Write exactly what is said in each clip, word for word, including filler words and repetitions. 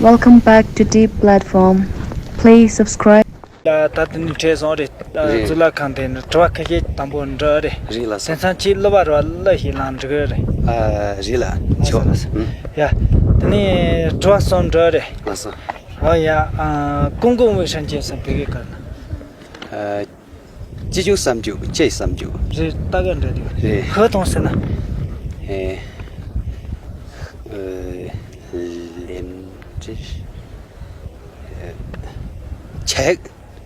Welcome back to Deep Platform. Please subscribe. ད་དེ་ནས་བྲེལ་སོང་རེད། རེད། གཙུག་ལག་ཁང་དེ་ནས་དྲི་བ་ཁ་ཤས་དང་པོ་འདྲི་རེད། རེད་ལགས་སོ། དེང་སང་ཁྱེད་གླུ་བ་ར་གླུ་ཞིག་ལངས་འདྲི་གི་རེད། ཨ། རེད་ལགས། ལགས་སོ། ཆོག་ལགས་སོ། ཨུམ། ཡ། དེ་ནས་དྲི་བ་གསུམ་འདྲི་རེད། ལགས་སོ། ཨོ་ཡ། ཨ། ཀུན་དགའ་བོའི་སྲས་ཆེན་ཟེར་བོད་སྐད་ག་རེ་ལབ། ཨ། ཅི་རྒྱུ་བསམ་རྒྱུ། ཅི་བསམ་རྒྱུ། རེད། ད་ག་འདྲ་དེ། རེད། ཧོ་དང་ཟེར་ན། ཨེ། ཨེ། ལེན་ཅི། ཨེ། ཆེག་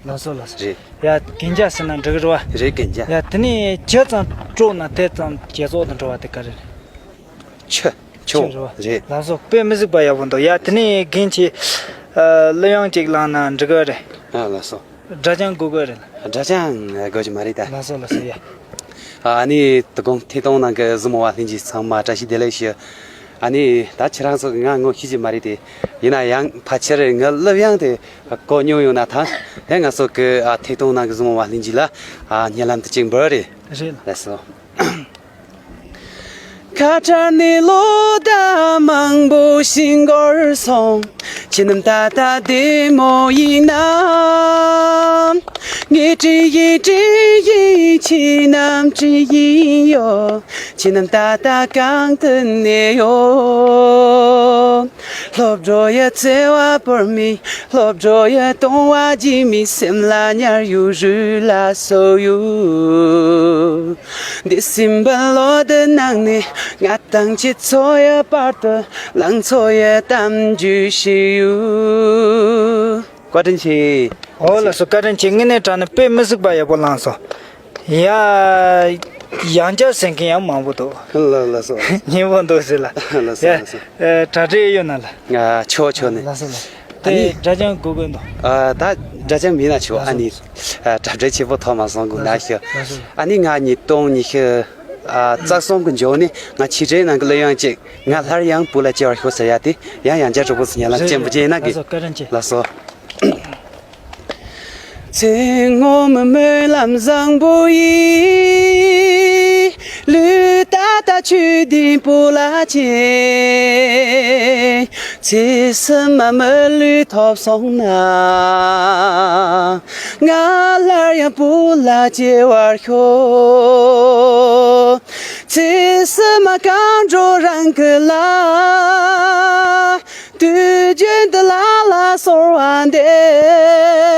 ལགས་སོ་ལགས་སོ། རེད། ཡ། གན་རྒྱ་ཟེར་ན་འགྲིག་རེད་བ། རེད། གན་རྒྱ། ཡ། དེ་ནས་ཇི་ཙམ་དཀྲོགས་ན་དེ་ཙམ་བྱེད་ཚོགས་དང་འགྲོ་བ་དེ་ག་རེ་རེད། ཆུ། ཆུ། ཆུ་རེད་བ། རེད། ལགས་སོ། དཔེ་མི་སྲིད་པ་ཡག་པོ་འདུག། ཡ། དེ་ནས་རྒན་ཁྱེད། ཨ། གླུ་དབྱངས་ཅིག་བླངས་ན་འགྲིག་གི་རེད། ཨ། ལགས་སོ། སྒྲ་སྦྱང་དགོས་གི་རེད། སྒྲ་སྦྱང་དགོས་ཀྱི་མ་རེད་ད། ལགས་སོ་ལགས་སོ། ཡ། ཨ་ནི་དོ་དགོང་ཐད་གཏོང་ནང་གི་གཟིགས་མོ་བ་ལྷན་རྒྱས་ཚང་མ་བཀྲ་ཤིས་བདེ་ལེགས་ཞུ། ཨ་ནི་ད་ཁྱེད་རང་ཚོ་གི་ང་ངོ་ཤེས་ཀྱི་མ་རེད་དེ། ཡིན་ན་ཡང་ཕལ་ཆེར་ངའི་གླུ་དབྱངས་དེ་གོ་མྱོང་ཡོད་ན་ཐང་། དེ་ང་ཚོ་གི། ཨ། ཐད་གཏོང་ནང་གི་གཟིགས་མོ་བ་ལྷན་རྒྱས་ལ། ཨ། སྙན་ལམ་དུ་གཅིག་འབུལ་རེད། རེད། ལགས་སོ། ཁ་བྲལ་ནས་ལོ་ཟླ་མང་པོ་ཞིག་འགོར་སོང་། ཁྱེད་རྣམས་ད་ལྟ་བདེ་མོ་ཡིན་ནམ། ངས་དྲིས་ཡིན་དྲིས་ཡིན། ཁྱེད་རྣམས་དྲིས་ཡིན་ཡོད། ཁྱེད་རྣམས་ད་ལྟ་གང་དུ་གནས་ཡོད། སློབ་གྲྭ་ཡི་བརྩེ་བ་བོར་མི། སློབ་གྲྭ་ཡི་གཏོང་བ་བགྱིས་མི། སེམས་ལ་ཉར་ཡོད། རུས་ལ་གསོ་ཡོད། འདས་ཟིན་པའི་ལོ་དེའི་ནང་ནས། ང་དང་ཁྱེད་ཚོ་ཡི་བར་དུ་ལང་ཚོ་ཡི་གཏམ་རྒྱུད་ཤིག་ཡོད། བཀའ་དྲིན་ཆེ། ཨོ་ལགས་སོ། བཀའ་དྲིན་ཆེ། དངོས་གནས་དྲང་གནས་དཔེ་མི་སྲིད་པ་ཡག་པོ་བླངས་སོང་། ཡ། ཡང་བསྐྱར་གསན་མཁན་ཡང་མང་པོ་འདུག། ལགས་ལགས་སོ། སྙན་པོ་འདུག་ཟེར་ལ། ལགས་སོ། ཡ། ལགས་སོ། ཨ། གྲ་སྒྲིག་ཡོད་ན་ལ། ང་ཆོག་ཆོག་ནས། ལགས་སོ་ལགས། ཨ་ནི། དེ་སྒྲ་སྦྱང་དགོས་ཀྱི་འདུག། ཨ། ད་སྒྲ་སྦྱང་མེད་ན་ཆོག། ཨ་ནི། ཨ། གྲ་སྒྲིག་བྱེད་པོ་ཐོག་མ་སོང་དགོས་ན་ཤི། ལགས་སོ། ཨ་ནི་ང་ཉིས་སྟོང་ཉི་ཤུ། ཨ། རྩ་གསུམ་གྱི་མཇུག་ནས་ང་ཆེད་སྒྲིག་ནང་གི་གླུ་དབྱངས་གཅིག། ང་སླར་ཡང་བུ་ལ་སྐྱེ་བར་ཤོག་ཟེར་ཡ་དེ་ཡང་ཡང་བསྐྱར་གྲོགས་པོ་ཚོ་ཉན་ལ། རེད། སྤྱན་པོ་རེད། སྐྱེས་ན་གི། ལགས་སོ། བཀའ་དྲིན་ཆེ། ལགས་སོ། ཚེ་སྔོན་མའི་སྨོན་ལམ་བཟང་པོ་ཡིས། ལུས་ད་ལྟ་ཆོས་ལྡན་བུ་ལ་སྐྱེས། ཚེ་ཕྱི་མ་མི་ལུས་ཐོབ་སོང་ན། ང་སླར་ཡང་བུ་ལ་སྐྱེ་བར་ཤོག། ཚེ་ཕྱི་མ་གངས་ལྗོངས་རང་གི་ལ། དུས་རྒྱུན་དུ་ལ་ལ་གསོལ་བ་འདེབས།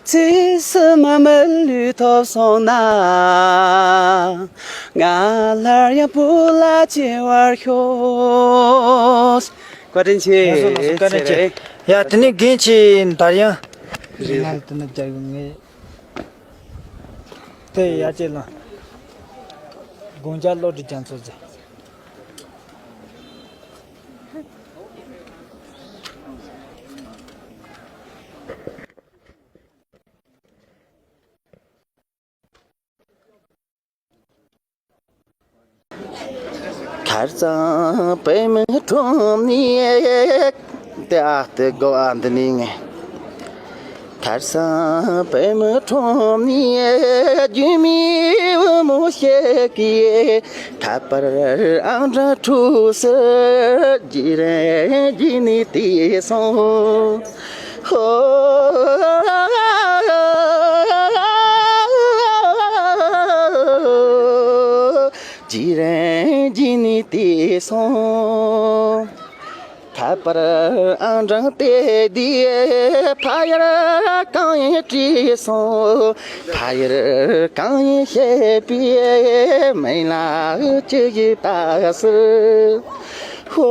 ཚེ་ཕྱི་མ་མི་ལུས་ཐོབ་སོང་ན། ང་སླར་ཡང་བུ་ལ་སྐྱེ་བར་ཤོག། བཀའ་དྲིན་ཆེ། ལགས་སོ་ལགས་སོ། བཀའ་དྲིན་ཆེ། ཡ། དེ་ནས་རྒན་ཁྱེད་འདར་དབྱངས། རེད། ང་དེ་ནས་རྒྱག་གི། ངས་དེ་ཡ་ཅེ་ལ་དགོངས་འཇགས་བློ་གྲོས་རྒྱ་མཚོ་ཟེར། ཁར་སང་པད་མའི་སྒྲོམ་ནས། དེ་ཨ་དེ་གོ་ཨ་འདི་ནི་ངས། ཁར་སང་པད་མའི་སྒྲོམ་ནས་རྒྱུས་མེད་བུ་མོ་ཞིག་གིས། ཁ་པར་ཨང་གྲངས་འཕྲོག་སར་རྗེས་རིང་རྗེས་ནས་བལྟས་སོང་། ཧོ། རྗེས་རིང་རྗེས་ནས་བལྟས་སོང་། ཁ་པར་ཨང་གྲངས་དེ་དུས་ཕ་ཡུལ་གང་ཡིན་དྲིས་སོང་། ཕ་ཡུལ་གང་ཡིན་བཤད་པས་མིང་ལ་ཅི་ཞིག་ལྟ་ཟེར། ཧོ།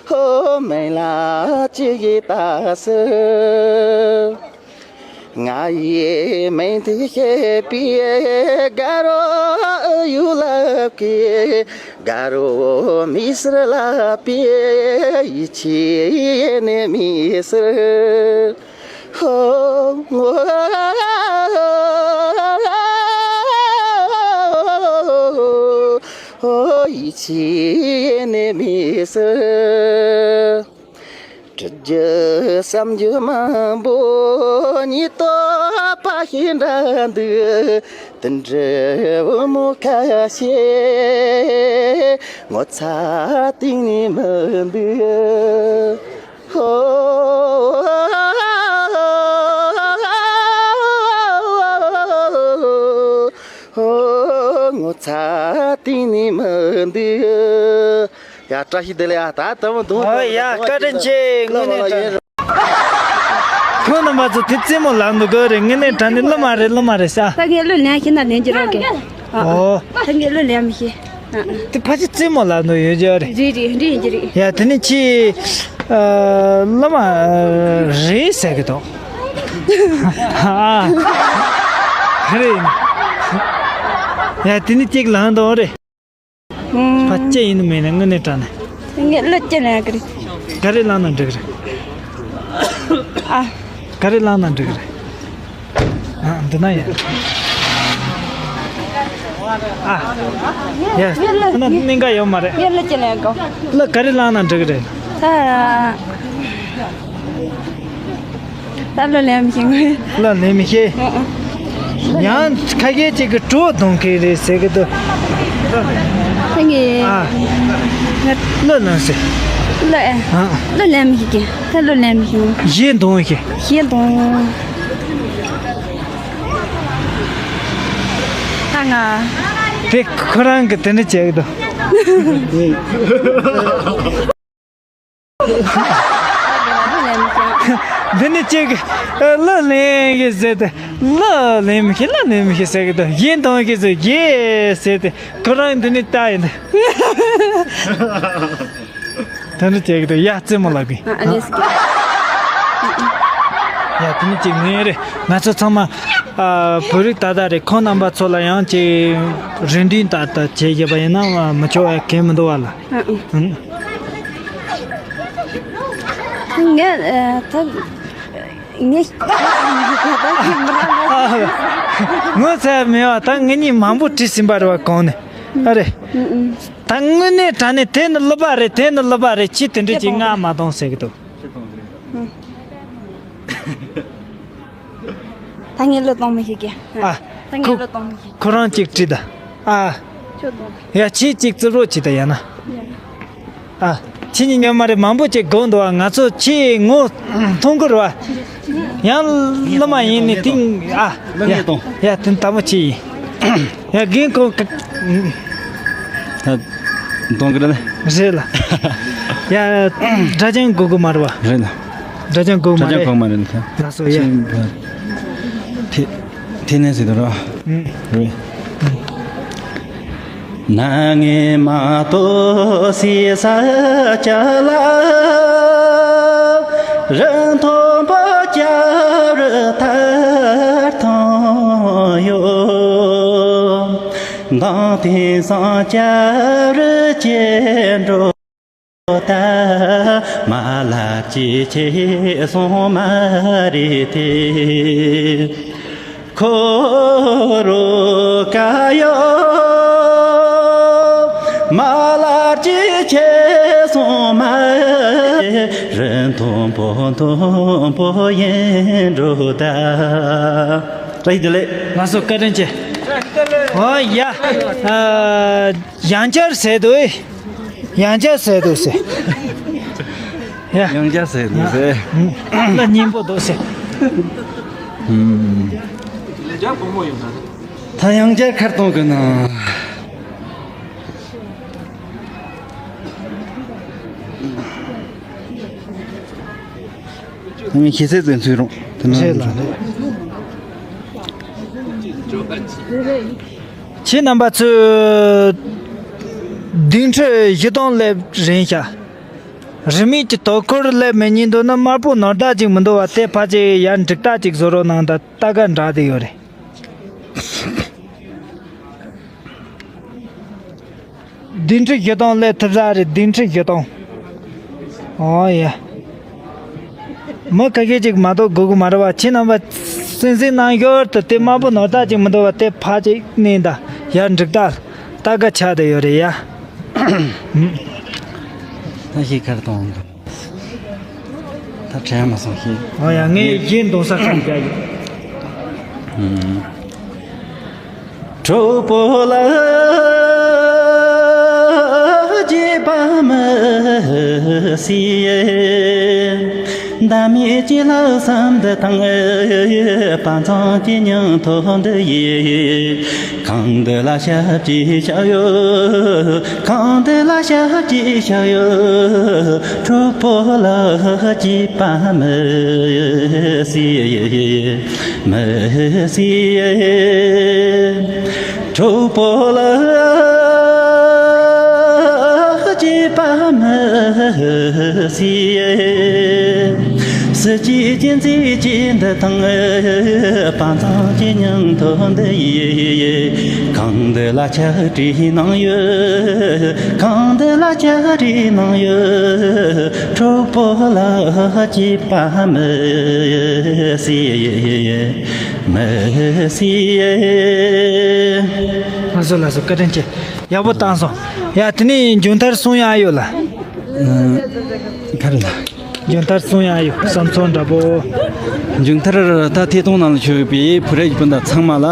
ཧོ། མིང་ལ་ཅི་ཞིག་ལྟ་ཟེར། ང་ཡི་མིང་དེ་བཤད་པས་དགའ་རོགས་ཡུལ་ལ་བསྐྱལ། དགའ་རོགས་མི་ཟེར་ལབ་པས་ཡིད་ཆེས་ནས་མི་ཟེར། ཧོ། ཧོ། ཡིད་ཆེས་ནས་མི་ཟེར། དྲི་རྒྱུ་བསམ་རྒྱུ་མང་པོ་ཉིད་དུ་ཕ་ཤི་འདྲ་འདུག། དེ་འདྲའི་བུ་མོ་ཁ་ཤས་ངོ་ཚ་གཏིང་ནས་མི་འདུག་ཧོ། ཧོ། ངོ་ཚ་གཏིང་ནས་མི་འདུག་ཡ། བཀྲ་ཤིས་བདེ་ལེགས། ཨ། ད་ལྟ་བུ་འདུག་ཨོ་ཡ། བཀའ་དྲིན་ཆེ། དངོས་གནས་དྲང་། ཁོང་རྣམ་པ་ཚོ་དེ་རྩེད་མོ་ལབ་འདུག་གི་རེད། དངོས་གནས་དྲང་གནས་གླུ་མ་རེད། གླུ་མ་རེད་ཤག་ད་ངས་གླུ་ལེན་ཤེས་ན་ལེན་གྱི་རོགས་གི། ཨོ། ད་ངས་གླུ་ལེན་མི་ཤེས། དེ་ཕལ་ཆེར་རྩེད་མོ་ལབ་འདུག་ཡོད་ཀྱི་རེད། རེད་རེད། འདྲི་ཡིན་གྱི་རེད། ཡ། དེ་ནི་ཁྱི། ཨ། གླུ་མ་རེད་ཟེར་གི་འདུག་ཨ། རེད། ཡ། དེ་ནི་གཅིག་ལབ་འདུག་རེད། ཕལ་ཆེར་ཡིན་ནི་མིན་ནི་དངོས་གནས་དྲང་གནས། ངས་གླུ་ཅི་ལེན་གི་རེད། ག་རེ་བླངས་ན་འགྲིག་གི་རེད། ཨ། ག་རེ་བླངས་ན་འགྲིག་གི་རེད། ཨ། འདི་ན་ཡ། ཨ། ཡ། ཨ་ན་གནད་འགག་ཡོད་མ་རེད། ངས་གླུ་ཅི་ལེན་གོ། གླུ་ག་རེ་བླངས་ན་འགྲིག་གི་རེད། ད། ད་གླུ་ལེན་མི་ཤེས་ངོ་། གླུ་ལེན་མི་ཤེས། ཨ་ཨ། ཡང་ཁ་ཤས་ཅིག་གིས་བྲོ་གཏོང་གི་རེད་ཟེར་གི་འདུག་ད་ངས། ཨ། ང་གླུ་ལེན་ཟེར། གླུ་ཨེ། ཨ། གླུ་ལེན་མི་ཤེས་ཀྱི། ད་གླུ་ལེན་མི་ཤེས་ངོ་། གཞས་གཏོང་ཤེས། གཞས་གཏོང་། ད་ང་། དེ་ཁོ་རང་གིས་དེ་འདྲ་བྱེད་གི་འདུག་འདི་ནི་ཅིག་གླུ་ལེན་གི་ཟེར་ཏེ། གླུ་ལེན་མི་ཤེས། གླུ་ལེན་མི་ཤེས་ཟེར་གི་འདུག་གཞས་གཏོང་གི་ཟེར། གཞས་ཟེར་ཏེ་ཁོ་རང་འདི་ནི་ལྟ་ཡིན། དེ་འདྲ་བྱེད་གི་འདུག་ཡ། རྩེད་མོ་ལབ་གི། ཨ། ཨ། ལེས་ཀྱི། ཡ། དེ་ནི་ཅིག་ངའི་རེད། ང་ཚོ་ཚང་མ། ཨ། བོད་རིགས་ད་ལྟ་རེད། ཁོང་རྣམ་པ་ཚོ་ལ་ཡང་ཅིག་རེ་འདུན་ཏག་ཏག་བྱེད་བཞག་པ་ཡིན་ན་མི་ཆོག་པ་གང་ཡང་མི་འདུག་བ་ལ། ཨ། ཨ། ངས། ཨ། ད་ངས་ངོ་ཚ་མེད་པ། ད་ངེད་གཉིས་མང་པོ་བྲིས་ཟིན་པ་རེད་བ། གོང་ནས། ཨ་རེད། ཨ། ཨ། ད་དངོས་གནས་དྲང་གནས་དེ་ནི་གླུ་པ་རེད། དེ་ནི་གླུ་པ་རེད། ཁྱི་དེ་འདྲ་ཅིག་ང་མ་གཏོང་ཟེར་གི་འདུག་ཨ། ད་ངས་གླུ་གཏོང་མི་ཤེས་ཀྱི། ཨ། ད་ངས་ཁོ། གླུ་གཏོང་མི་ཤེས། ཁོ་རང་གཅིག་བྲིས་ད། ཨ། ཁྱོད་གཏོང་། ཡ། ཁྱི་གཅིག་རྩེ་རོགས་བྱེད་ད་ཡ་ན། ཡ། ཨ། ཁྱི་གཉིས་ཉོན་མ་རེད། མང་པོ་ཅིག་དགོས་འདུག་ཨ། ང་ཚོ་ཁྱི་ངོ་མཐོང་གི་རེད་བ། ཡང་གླུ་མ་ཡིན་ནི་དེ། ཨ། ཡ། ཡ། དེ་དག་པོ་ཁྱི་ཡིན། ཡ། རྒན་ཁོང་ག་ད་གཏོང་གི་རེད་ལ། རེད་ལ། ཡ། སྒྲ་གཅན་དགོས་ཀྱི་མ་རེད་བ། རེད་ལ། སྒྲ་གཅན་དགོས་མ་རེད། སྒྲ་གཅན་དགོས་མ་རེད་ལ། ལགས་སོ་ཡ། དེ་དེ་ནས་ཟེར་དུས་ར། ཨུམ། རེད། ཨུམ། ན་ངེ་མ་ཏོ་སི་ས་ཅ་ལ། རི་མཐོན་པོ་སྐྱ་རུ་ཐར་ཐོང་ཡོད། མདང་དེང་སང་སྐྱ་རུ་ཅན་འགྲོ་ད། མ་ལ་ཅི་ཆེ་སོང་མ་རེད་དེ། ཁོ་རོ་ཀ་ཡོ། མ་ལ་ཅི་ཆེ་སོང་མ་རེད། རི་མཐོན་པོ་མཐོན་པོ་ཡིན་འགྲོ་ད། བཀྲ་ཤིས་བདེ་ལེགས། ལགས་སོ། བཀའ་དྲིན་ཆེ། ཨོ་ཡ། ཨ། ཡང་བསྐྱར་ཟེར་དུས། ཡང་བསྐྱར་ཟེར་དུས་ཟེར། ཡ། ཡང་བསྐྱར་ཟེར་དུས་ཟེར། ཨ། གླུ་སྙན་པོ་འདུག་ཟེར། ཨུམ། ད་ཡང་བསྐྱར་ཁར་གཏོང་གི་ན། ངས་ཤེས་ཚད་ཙམ་འཚོལ་རུང་དེ་ན། རེད་ལ། རེད། ཁྱེད་རྣམ་པ་ཚོས་ལྡིང་ཁྲི་བཞི་སྟོང་སླེབས་རན་ཤག་རིན་མེད་ཀྱི་དོ་ཁུར་སླེབས་མེད་ཉིན་འདུག་ན། དམར་པོ་ནོར་བདག་ཅིག་མི་འདུག་བ། དེ་ཕལ་ཆེར་ཡར་འགྲིག་རྟགས་ཅིག་བཟོ་རོགས་གནང་། ད་ལྟ་ག་འདྲ་དེ་ཡོད་རེད། ལྡིང་ཁྲི་བཞི་སྟོང་སླེབས་ཐུབ་ས་རེད། ལྡིང་ཁྲི་བཞི་སྟོང་། ཨོ་ཡ། མི་ཁ་ཤས་ཅིག་མ་གཏོགས་དགོས་ཀྱི་མ་རེད་བ། ཁྱེད་རྣམ་པ་གསན་གཟིགས་གནང་ཞོར་དུ། དེ་དམར་པོ་ནོར་བདག་ཅིག་མི་འདུག་བ། དེ་ཕལ་ཆེར་ནས་ད་ཡར་འགྲིག་རྟགས་ལྟ་ག་ཆགས་བསྡད་ཡོད་རེད་ཡ། ད་ཤི་ཁར་གཏོང་འདུག་ད་དྲན་མ་སོང་ཤི། ཨོ་ཡ། ངས་གཞས་འདོན་ས་ཁར་བསྡད་ཡོད། ཨུམ། གྲོགས་པོ་ལ་བརྗེད་པ་མི་སྲིད། ཟླ་མེད་ཀྱི་ལྷག་བསམ་འདི་དང་། དཔའ་མཛངས་ཀྱི་སྙིང་སྟོབས་འདི་ཡིས། གང་འདི་ལ་ཞབས་ཀྱིས་བཞག་ཡོད། གང་འདི་ལ་ཞབས་ཀྱིས་བཞག་ཡོད། གྲོགས་པོ་ལ་བརྗེད་པ་མི་སྲིད། མི་སྲིད། གྲོགས་པོ་ལ་བརྗེད་པ་མི་སྲིད། སྲིད་ཇུས་ཀྱི་མཛད་རྗེས་འདི་དང་། དཔའ་མཛངས་ཀྱི་སྙིང་སྟོབས་འདི་ཡིས། གང་འདི་ལ་ཆ་རེ་གནང་ཡོད། གང་འདི་ལ་ཆ་རེ་གནང་ཡོད། གྲོགས་པོ་ལ་བརྗེད་པ་མི་སྲིད། མི་སྲིད། ལགས་སོ་ལགས་སོ། བཀའ་དྲིན་ཆེ། ཡག་པོ་བཏང་སོང་། ཡ། དེ་ནས་མཇུག་མཐར་གསུང་ཡག་ཡོད་ལ། ཨ། ག་རེ་ལ། མཇུག་མཐར་གསུང་ཡག་ཡོད། བསམ་ཚོར་འདྲ་པོ། མཇུག་མཐར་ད་ཐད་གཏོང་ནང་ལ་ཞུགས་པའི་བོད་རིགས་སྤུན་ཟླ་ཚང་མ་ལ།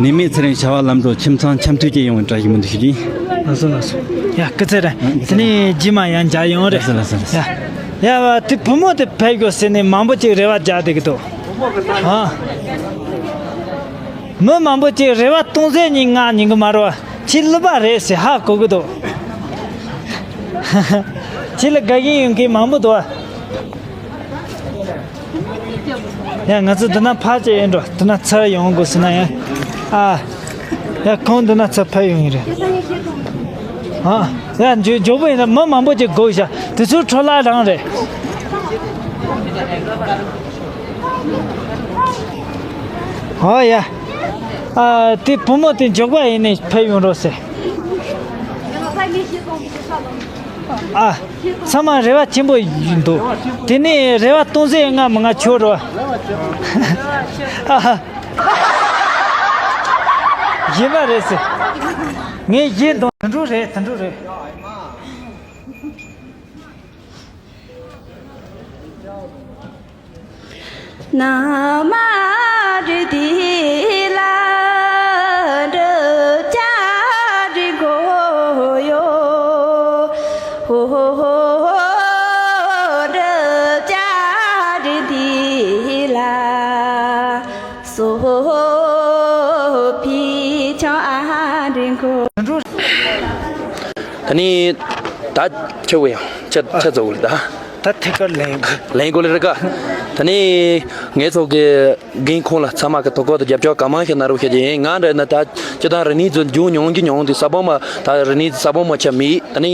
ནད་མེད་ཚེ་རིང་བྱ་བ་ལམ་འགྲོ། ཁྱིམ་ཚང་འཆམ་མཐུན་ཅན་ཡོང་བའི་བཀྲ་ཤིས་སྨོན་འདུན་ཞུ་གི་ཡིན། ལགས་སོ་ལགས་སོ། ཡ། སྐུ་ཚེ་རིང་། དེ་ནས་རྗེས་མ་ཡང་མཇལ་ཡོང་རེད། ལགས་སོ་ལགས་སོ། ཡ། ཡ། དེ་བུ་མོ་དེ་ཕེབས་དགོས་ཟེར་ནས་མང་པོ་ཅིག་རེ་བ་རྒྱག་བསྡད་ཀྱི་འདུག། ཨ། མི་མང་པོ་ཅིག་རེ་བ་སྟོང་ཟད་གཉིས་ང་ཉན་གི་མ་རེད་བ། ཁྱེད་སློབ་པ་རེད་ཟེར་ཧ་གོ་གི་འདུག། ཁྱེད་ལ་དགའ་གི་ཡོང་མཁན་མང་པོ་འདུག་བ། ཡ། ང་ཚོ་འདི་ན་ཕར་ཅིག་ཡིན་འགྲོ། འདི་ན་ཚུར་ཡོང་དགོས་ཟེར་ན་ཡང་། ཨ། ཡ། ཁོང་འདི་ན་ཚུར་ཕར་ཡོང་གི་རེད། ཨ། ཡ། མགྱོགས་མགྱོགས་པོ་ཡིན་ན་མི་མང་པོ་ཅིག་སྒུག་བཞག། དེ་ཚོའི་འཕྲོ་བརླག་རང་རེད། ཨོ་ཡ། ཨ། དེ་བུ་མོ་དེ་མགྱོགས་པ་ཡིན་ནས་ཕེབས་ཡོང་རོགས་ཟེར། ཨ། ཚང་མ་རེ་བ་ཆེན་པོ་ཡིན་འདུག། དེ་ནས་རེ་བ་སྟོང་ཟད་ལྔ་མི་ལྔ་ཆོག་རོགས། ཨ། ཡིན་པ་རེད་ཟེར། ངས་ཡིན་དང་། དུད་འགྲོ་རེད། དུད་འགྲོ་རེད། ན་མ་རེ་དེ་ལ་འགྲུབ་བྱ་རེ་དགོས་ཡོད། ཧོ་ཧོ་ཧོ། འགྲུབ་བྱ་རེ་དེ་ལ་སོ་ཕི་ཆང་ཨ་རེ་དགོས། ད་ནི་ད་ཁྱོད་ཡང་ཁྱེད་ཁྱེད་ཚོ་ལ་ད། ད་ཐད་ཀར་ལེན་དགོས། ལེན་དགོས་ལེ་རེད་ཀ། ད་ནི་ངེད་ཚོ་གི་རྒན་ཁོང་ལ་ཚང་མ་གི་ཐོག་ཁོ་ད་རྒྱབ་སྐྱོར་གང་མང་ཞིག་གནང་རོགས་བྱེད་ཀྱི་ཡིན། ང་འདྲ་ན་ད་སྤྱི་བཏང་རིག་གནས་ཚོ་རྒྱུན་མྱོང་གི་མྱོང་དེ་ས་བོན་མ་ད་རིག་གནས་ས་བོན་མ་ཆ་མེད། ད་ནི་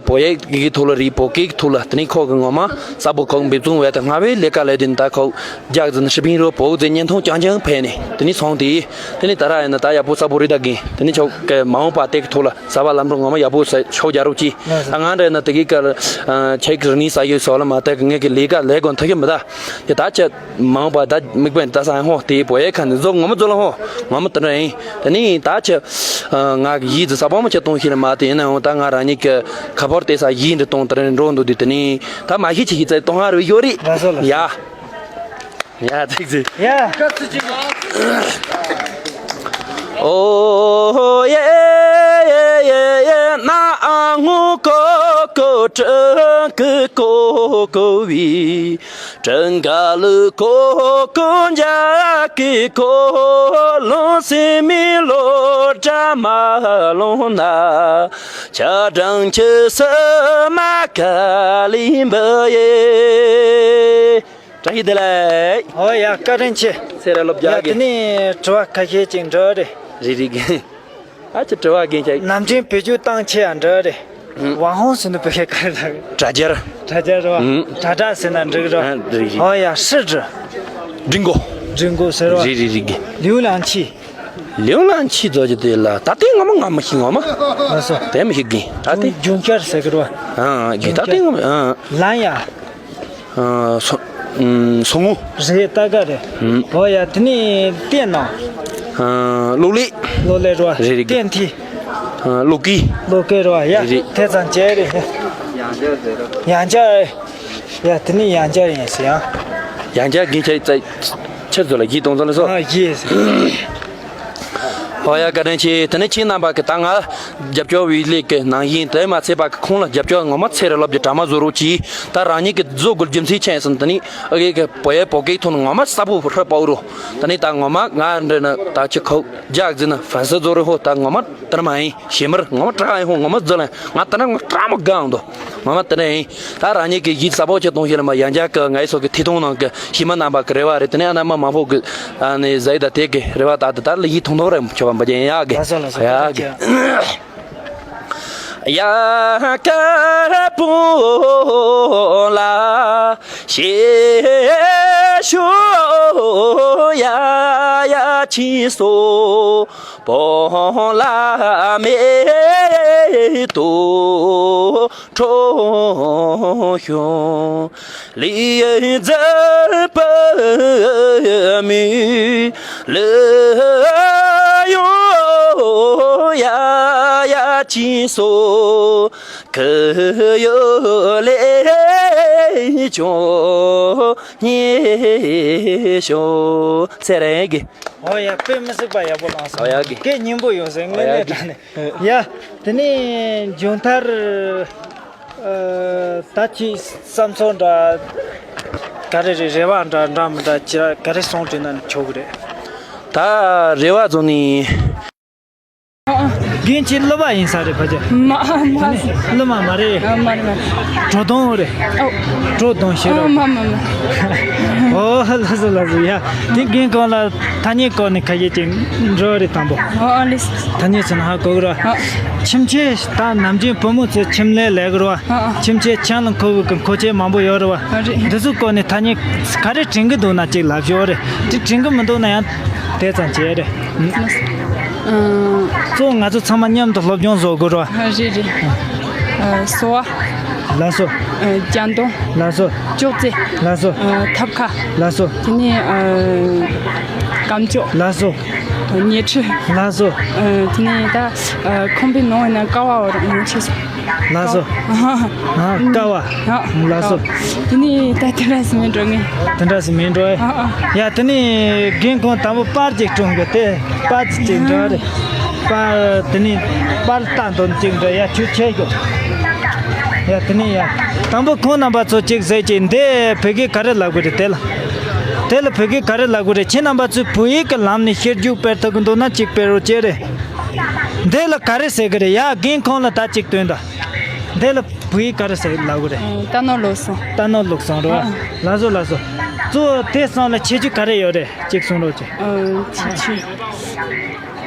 བོད་ཡིག་གི་ཐོག་ལ་རེད། བོད་སྐད་ཀྱི་ཐོག་ལ་ད་ནི་ཁོ་གི་ངོ་མ་ས་བོན་ཁོ་འབད་བརྩོན་བས་ད་སྔ་བའི་ལས་ཀ་ལས་དེ་ད་ཁོ་རྒྱག་ཟིན་ཧྲི་པིན་རོ་བོད་ཟེར་བརྙན་ཐུང་རྐྱང་རྐྱང་ཕེབས་ནས་དེ་ནི་སོང་དེ། དེ་ནི་ད་ར་ཡིན་ན་ད་ཡག་པོ་གསལ་པོ་རེད། ད་རྒན་དེ་ནི་ཆོག་གི་མ་འོངས་པ་དེ་གི་ཐོག་ལ་གསར་པ་ལམ་འགྲོ་ངོ་མ་ཡག་པོ་ཟེར་ཤོག་རྒྱག་རོགས་གྱིས། ད་ང་འདྲ་ན་དེ་གི་ཀ་ལ་ཁྱེད་ཀྱི་རིག་གནས་ས་ཡོད་སོགས་ལ་མ་ལྟ་གི་ངེད་ཀྱི་ལས་ཀ་ལས་དགོས་ཐུག་གི་མི་ད་ཡ། ད་ཆ་མ་འོངས་པ་ད་དམིགས་པ་ད་ས་ཧོ་དེ་བོད་ཡིག་ཁ་ནས་བཟོ་ངོ་མ་བཟོ་ལ་ཧོ་ངོ་མ་དེ་འདྲ་ཡིན། དེ་ནི་ད་ཆ་ང་གི་ཡིད་ཟི་ས་བོན་མ་ཆ་གཏོང་ཤེས་ལ་མ་དེ་ཡིན་ན་ཡང་ད་ང་རང་ཉིད་ཀྱི་ཁ་ཕོར་དེ་ས་ཡིད་འདྲ་གཏོང་དེ་འདྲ་འགྲོ་འདུག་དེ་དེ་ནི་ད་མ་ཤེས་ཆེ་ཤེས་ཚད་གཏོང་ཧ་རུ་ཡོད་རེད། ལགས་སོ་ལགས་སོ། ཡ། ཡ། ཚིག་ཚིག་ཡ། ཨོ་ཡེ་ཡེ་ཡེ་ཡེ། ན་ངུ་ཀོ་ཀོ་ཀྲང་ཀི་ཀོ་ཀོ་བི། ཀྲང་ག་ལུ་ཀོ་ཀོ་འཇའ་ཀི་ཀོ། ལོང་སི་མི་ལོ་དྲ་མ་ལོང་ན། ཆ་ཀྲང་ཆི་སི་མ་ཀ་ལི་འབུ་ཡེ། བཀྲ་ཤིས་བདེ་ལེགས། ཨོ་ཡ། བཀའ་དྲིན་ཆེ། སེ་ར་སློབ་ཡ། རྒྱག་གི། དེ་ནས་དྲི་བ་ཁ་ཤས་ཅིག་འདྲི་རེད། རེད་རེད་གི། ཨ་ཅེ་དྲི་བ་རྒན་ཆགས། ནམ་རྒྱུན་བེད་སྤྱོད་བཏང་ཆེ་ཡང་འདྲི་རེད། ཝང་ཧོང་ཟེར་ན་བོད་སྐད་ག་རེ་ལབ། དྲ་རྒྱར། དྲ་རྒྱར་རེད་བ། དྲ་གྲགས་ཟེར་ན་འགྲིག་རེད་བ། ཨ་རེད་རེད། ཨོ་ཡ། ཧྲི་ཀྲི། ཀྲིང་གོ། ཀྲིང་གོ་ཟེར་བ། རེད་རེད་རེད་གི། ལིའུ་ལང་ཆི། ལིའུ་ལང་ཆི་ཟེར་གྱི་དེ་ལ་ད་ལྟའི་ངོ་མ་ང་མི་ཤེས་ངོ་མ། ལགས་སོ། དེ་མི་ཤེས་གི། ད་ལྟའི། ལྗོངས་མཁར་ཟེར་གི་རེད་བ། ཨ་གི། ད་ལྟའི་ངོ་མ། ཨ། ལན་ཡ། ཨ། སོ། ཨུམ། སོ་ངོ་། རེད། ད་ག་རེད། ཨུམ། ཨོ་ཡ། དེ་ནས་བསྟན་ནོ། ཨ། གློག་ཀླད། གློག་ཀླད་རེད་བ། རེད་རེད། བསྟན་ཐི། ཨ། གློག་སྐས། གློག་སྐས་རེད་བ། ཡ། རེད་རེད། དེ་ཙམ་བྱས་རེད། ཡང་བསྐྱར། ཡ། དེ་ནས་ཡང་བསྐྱར་ཡིན་ཟེར་ཡང་། ཡང་བསྐྱར་རྒན་ཆགས་ཚ། ཆེར་ཚོ་ལ་ཡིད་གཏོང་ཚོ་ལ་སོ། ཨ། ཡིད། ཨོ་ཡ། བཀའ་དྲིན་ཆེ། དེ་ནས་ཁྱེད་རྣམ་པ་གི་ད་ང་རྒྱབ་སྐྱོར་བའི་ལས་ཀྱི་ནང་བཞིན་དེ་མ་ཚད་པ་གི་ཁོང་ལ་རྒྱབ་སྐྱོར་ངོ་མ་ཚེ་རིང་ལོ་བརྒྱ་གྲངས་མ་བཟོ་རོགས་གྱིས། ད་རང་ཉིད་ཀྱི་བཟོ་དགོས་རྒྱུ་མཚན་ཆེན་ཟིན་དེ་ནི་ཨ་གེ་གི་བོད་ཡ་བོད་སྐད་ཐོག་ནས་ངོ་མ་གསལ་པོ་ཧྲི་པའོ་རོ། དེ་ནི་ད་ངོ་མ་ང་འདྲི་ན་ད་ཁྱི་ཁོག་རྒྱག་ཟིན་ན་ཧྥན་སི་བཟོ་རོགས་ཧོ། ད་ངོ་མ་དེ་མ་ཡིན། ཞེ་མར་ངོ་མ་དྲག་ཡིན་ཧོ། ངོ་མ་རྫི་ལ་ང་དེ་ན་ངོ་དྲག་མོ་གང་འདུག་ངོ་མ་དེ་ན་ཡིན། ད་རང་ཉིད་ཀྱི་ཡིད་གསལ་པོ་ཆེ་གཏོང་ཤེས་ལ་མ་ཡང་བསྐྱར་གི་ངའི་སོགས་ཀྱི་ཐད་གཏོང་ནང་གི་ཞི་མ་རྣམ་པ་གི་རེ་བ་རེད། དེ་ནས་ཨ་ན་མ་མང་པོ་གི་ཨ་ནི་ཟ་ཡི་ད་དེ་གི་རེ་བ་ད་དེ་ད་ལ་ཡིད་ཐུང་ཐུང་རེ་མཆོད་པ་འབུལ་རྒྱུ་ཡིན། ཡ་གི། ལགས་སོ། ལགས་སོ། ཡ་གི། ཡ་ཀ་པོ་ལ་ཤེ་ཤོ་ཡ་ཡ་ཆི་སོ། པོ་ལ་མེ་ཏོ་ཁྲོ་ཤོ་ལི་ཛ་པ་མི་ལ་ཡོ་ཡ་ཡ་ཅི་སོ་ཁ་ཡོ་ལེ་ཅོ་ཉེ་ཤོ་ཚེ་རིང་གི། ཨོ་ཡ། དཔེ་མི་སྲིད་པ་ཡག་པོ་བླངས་སོང་། ཨོ་ཡ་གི། སྐད་སྙན་པོ་ཡོད་ཟེར། ཨོ་ཡ་དངོས་གནས་གི། དྲང་གནས། ཡ། དེ་ནས་མཇུག་མཐར། ཨ། ད་ཁྱེད་བསམ་ཚུལ་འདྲ། ག་རེ་རེད། རེ་བ་འདྲ་འདྲ་མི་འདྲ་ཅི་ག་རེ་གསུང་དྲན་ན་ཆོག་གི་རེད། ད་རེ་བ་བཟུང་ནས། རྒན་ཁྱེད་སློབ་མ་ཡིན་ས་རེད་ཕ་ཆེ། མ་མ། སློབ་མ་མ་རེད། ཨ། མ་རེད་མ་རེད། བྲོ་བརྡུང་རེད། ཨོ། བྲོ་བརྡུང་ཤེས་རོགས། ཨ། མ་མ་མ། ཨོ་ལགས་སོ་ལགས་སོ། ཡ། དེ་རྒན་ཁོང་ལ་ཐ་སྙད་སྐོར་ནས་ཁ་ཤས་ཅིག་འགྲོ་རེད་དང་པོ། ཨོ་ཨོ་ལགས་སོ། ཐ་སྙད་ཚོ་ན་ཧ་གོ་གི་ར། ཨ། ཁྱིམ་ཆས་ད་ནམ་རྒྱུན་བུ་མོ་ཚོས་ཁྱིམ་ལས་ལས་གི་ར་བ། ཨ་ཨ། ཁྱིམ་ཆས་ཁྱིམ་ལ་མཁོ་བའི་གི་མཁོ་ཆས་མང་པོ་ཡོད་ར་བ། ཨ་རེད། འདི་ཚོ་སྐོར་ནས་ཐ་སྙད་ག་རེ་དྲན་གི་འདུག་ན་ཅིག་ལབ་ཤོག་རེད། དེ་དྲན་གི་མི་འདུག་ན་ཡང་དེ་ཙམ་བྱས་རེད། ཨ། གཙོ་བོ་ང་ཚོ་ཚང་མ་མཉམ་དུ་སློབ་སྦྱོང་བཟོ་དགོས་ར་བ། ཨ། རེད་རེད། ཨ། སོ་བ། ལགས་སོ། ཨ། རྒྱ་མདོང་། ལགས་སོ། ཅོག་ཙེ། ལགས་སོ། ཨ། ཐབ་ཁ། ལགས་སོ། དེ་ནས་ཨ། སྐམ་ཅོག། ལགས་སོ། ཉལ་ཁྲི། ལགས་སོ། ཨ། དེ་ནས་ད་ཨ། ཁང་པའི་ནང་ན་ཀ་བ་བར་ཉལ་ཁྲི་སོ། ལགས་སོ། ཨ། ཀ་བ། ཨ། ལགས་སོ། དེ་ནས་ད་དེ་འདྲ་ཟིན་མིན་འགྲོ་ངེས། དེ་འདྲ་ཟིན་མིན་འགྲོ་ཨེ། ཨ་ཨ། ཡ། དེ་ནས་རྒན་ཁོང་དང་པོ་པར་ཅིག་སྲུང་གི་དེ་པར་ཅིག་འགྲོ་རེད། པར་དེ་ནས་པར་ལྟ་འདོན་ཅིག་འདྲ། ཡ། ཁྱོད་ཆས་ཤོག། ཡ། དེ་ནས་ཡ། དང་པོ་ཁོང་རྣམ་པ་ཚོ་ཅིག་ཟེར་ཅིག་འདི་བོད་སྐད་ག་རེ་ལབ་དགོས་རེད་དེ་ལ། དེ་ལ་བོད་སྐད་ག་རེ་ལབ་དགོས་རེད། ཁྱེད་རྣམ་པ་ཚོས་བོད་ཡིག་གི་ལམ་ནས་ཤེས་རྒྱུགས་སྤེལ་ཐུབ་ཀྱི་འདུག་ན་ཅིག་སྤེལ་རོགས་བྱེད་རེད། འདི་ལ་ག་རེ་ཟེར་གི་རེད། ཡ། རྒན་ཁོང་ལ་ད་ཅིག་སྟོན་དང་། འདི་ལ་བོད་ཡིག་ག་རེ་ཟེར་ལབ་དགོས་རེད། ཨ། རྟ་ནོར་ལུག་གསུམ། རྟ་ནོར་ལུག་གསུམ་རེད་བ། ཨ། ལགས་སོ་ལགས་སོ། གཙོ་བོ་དེ་གསུམ་ལ་ཁྱད་ཆོས་ག་རེ་ཡོད་རེད། ཅིག་གསུང་རོགས་བྱེད། ཨ། ཁྱད་ཆོས།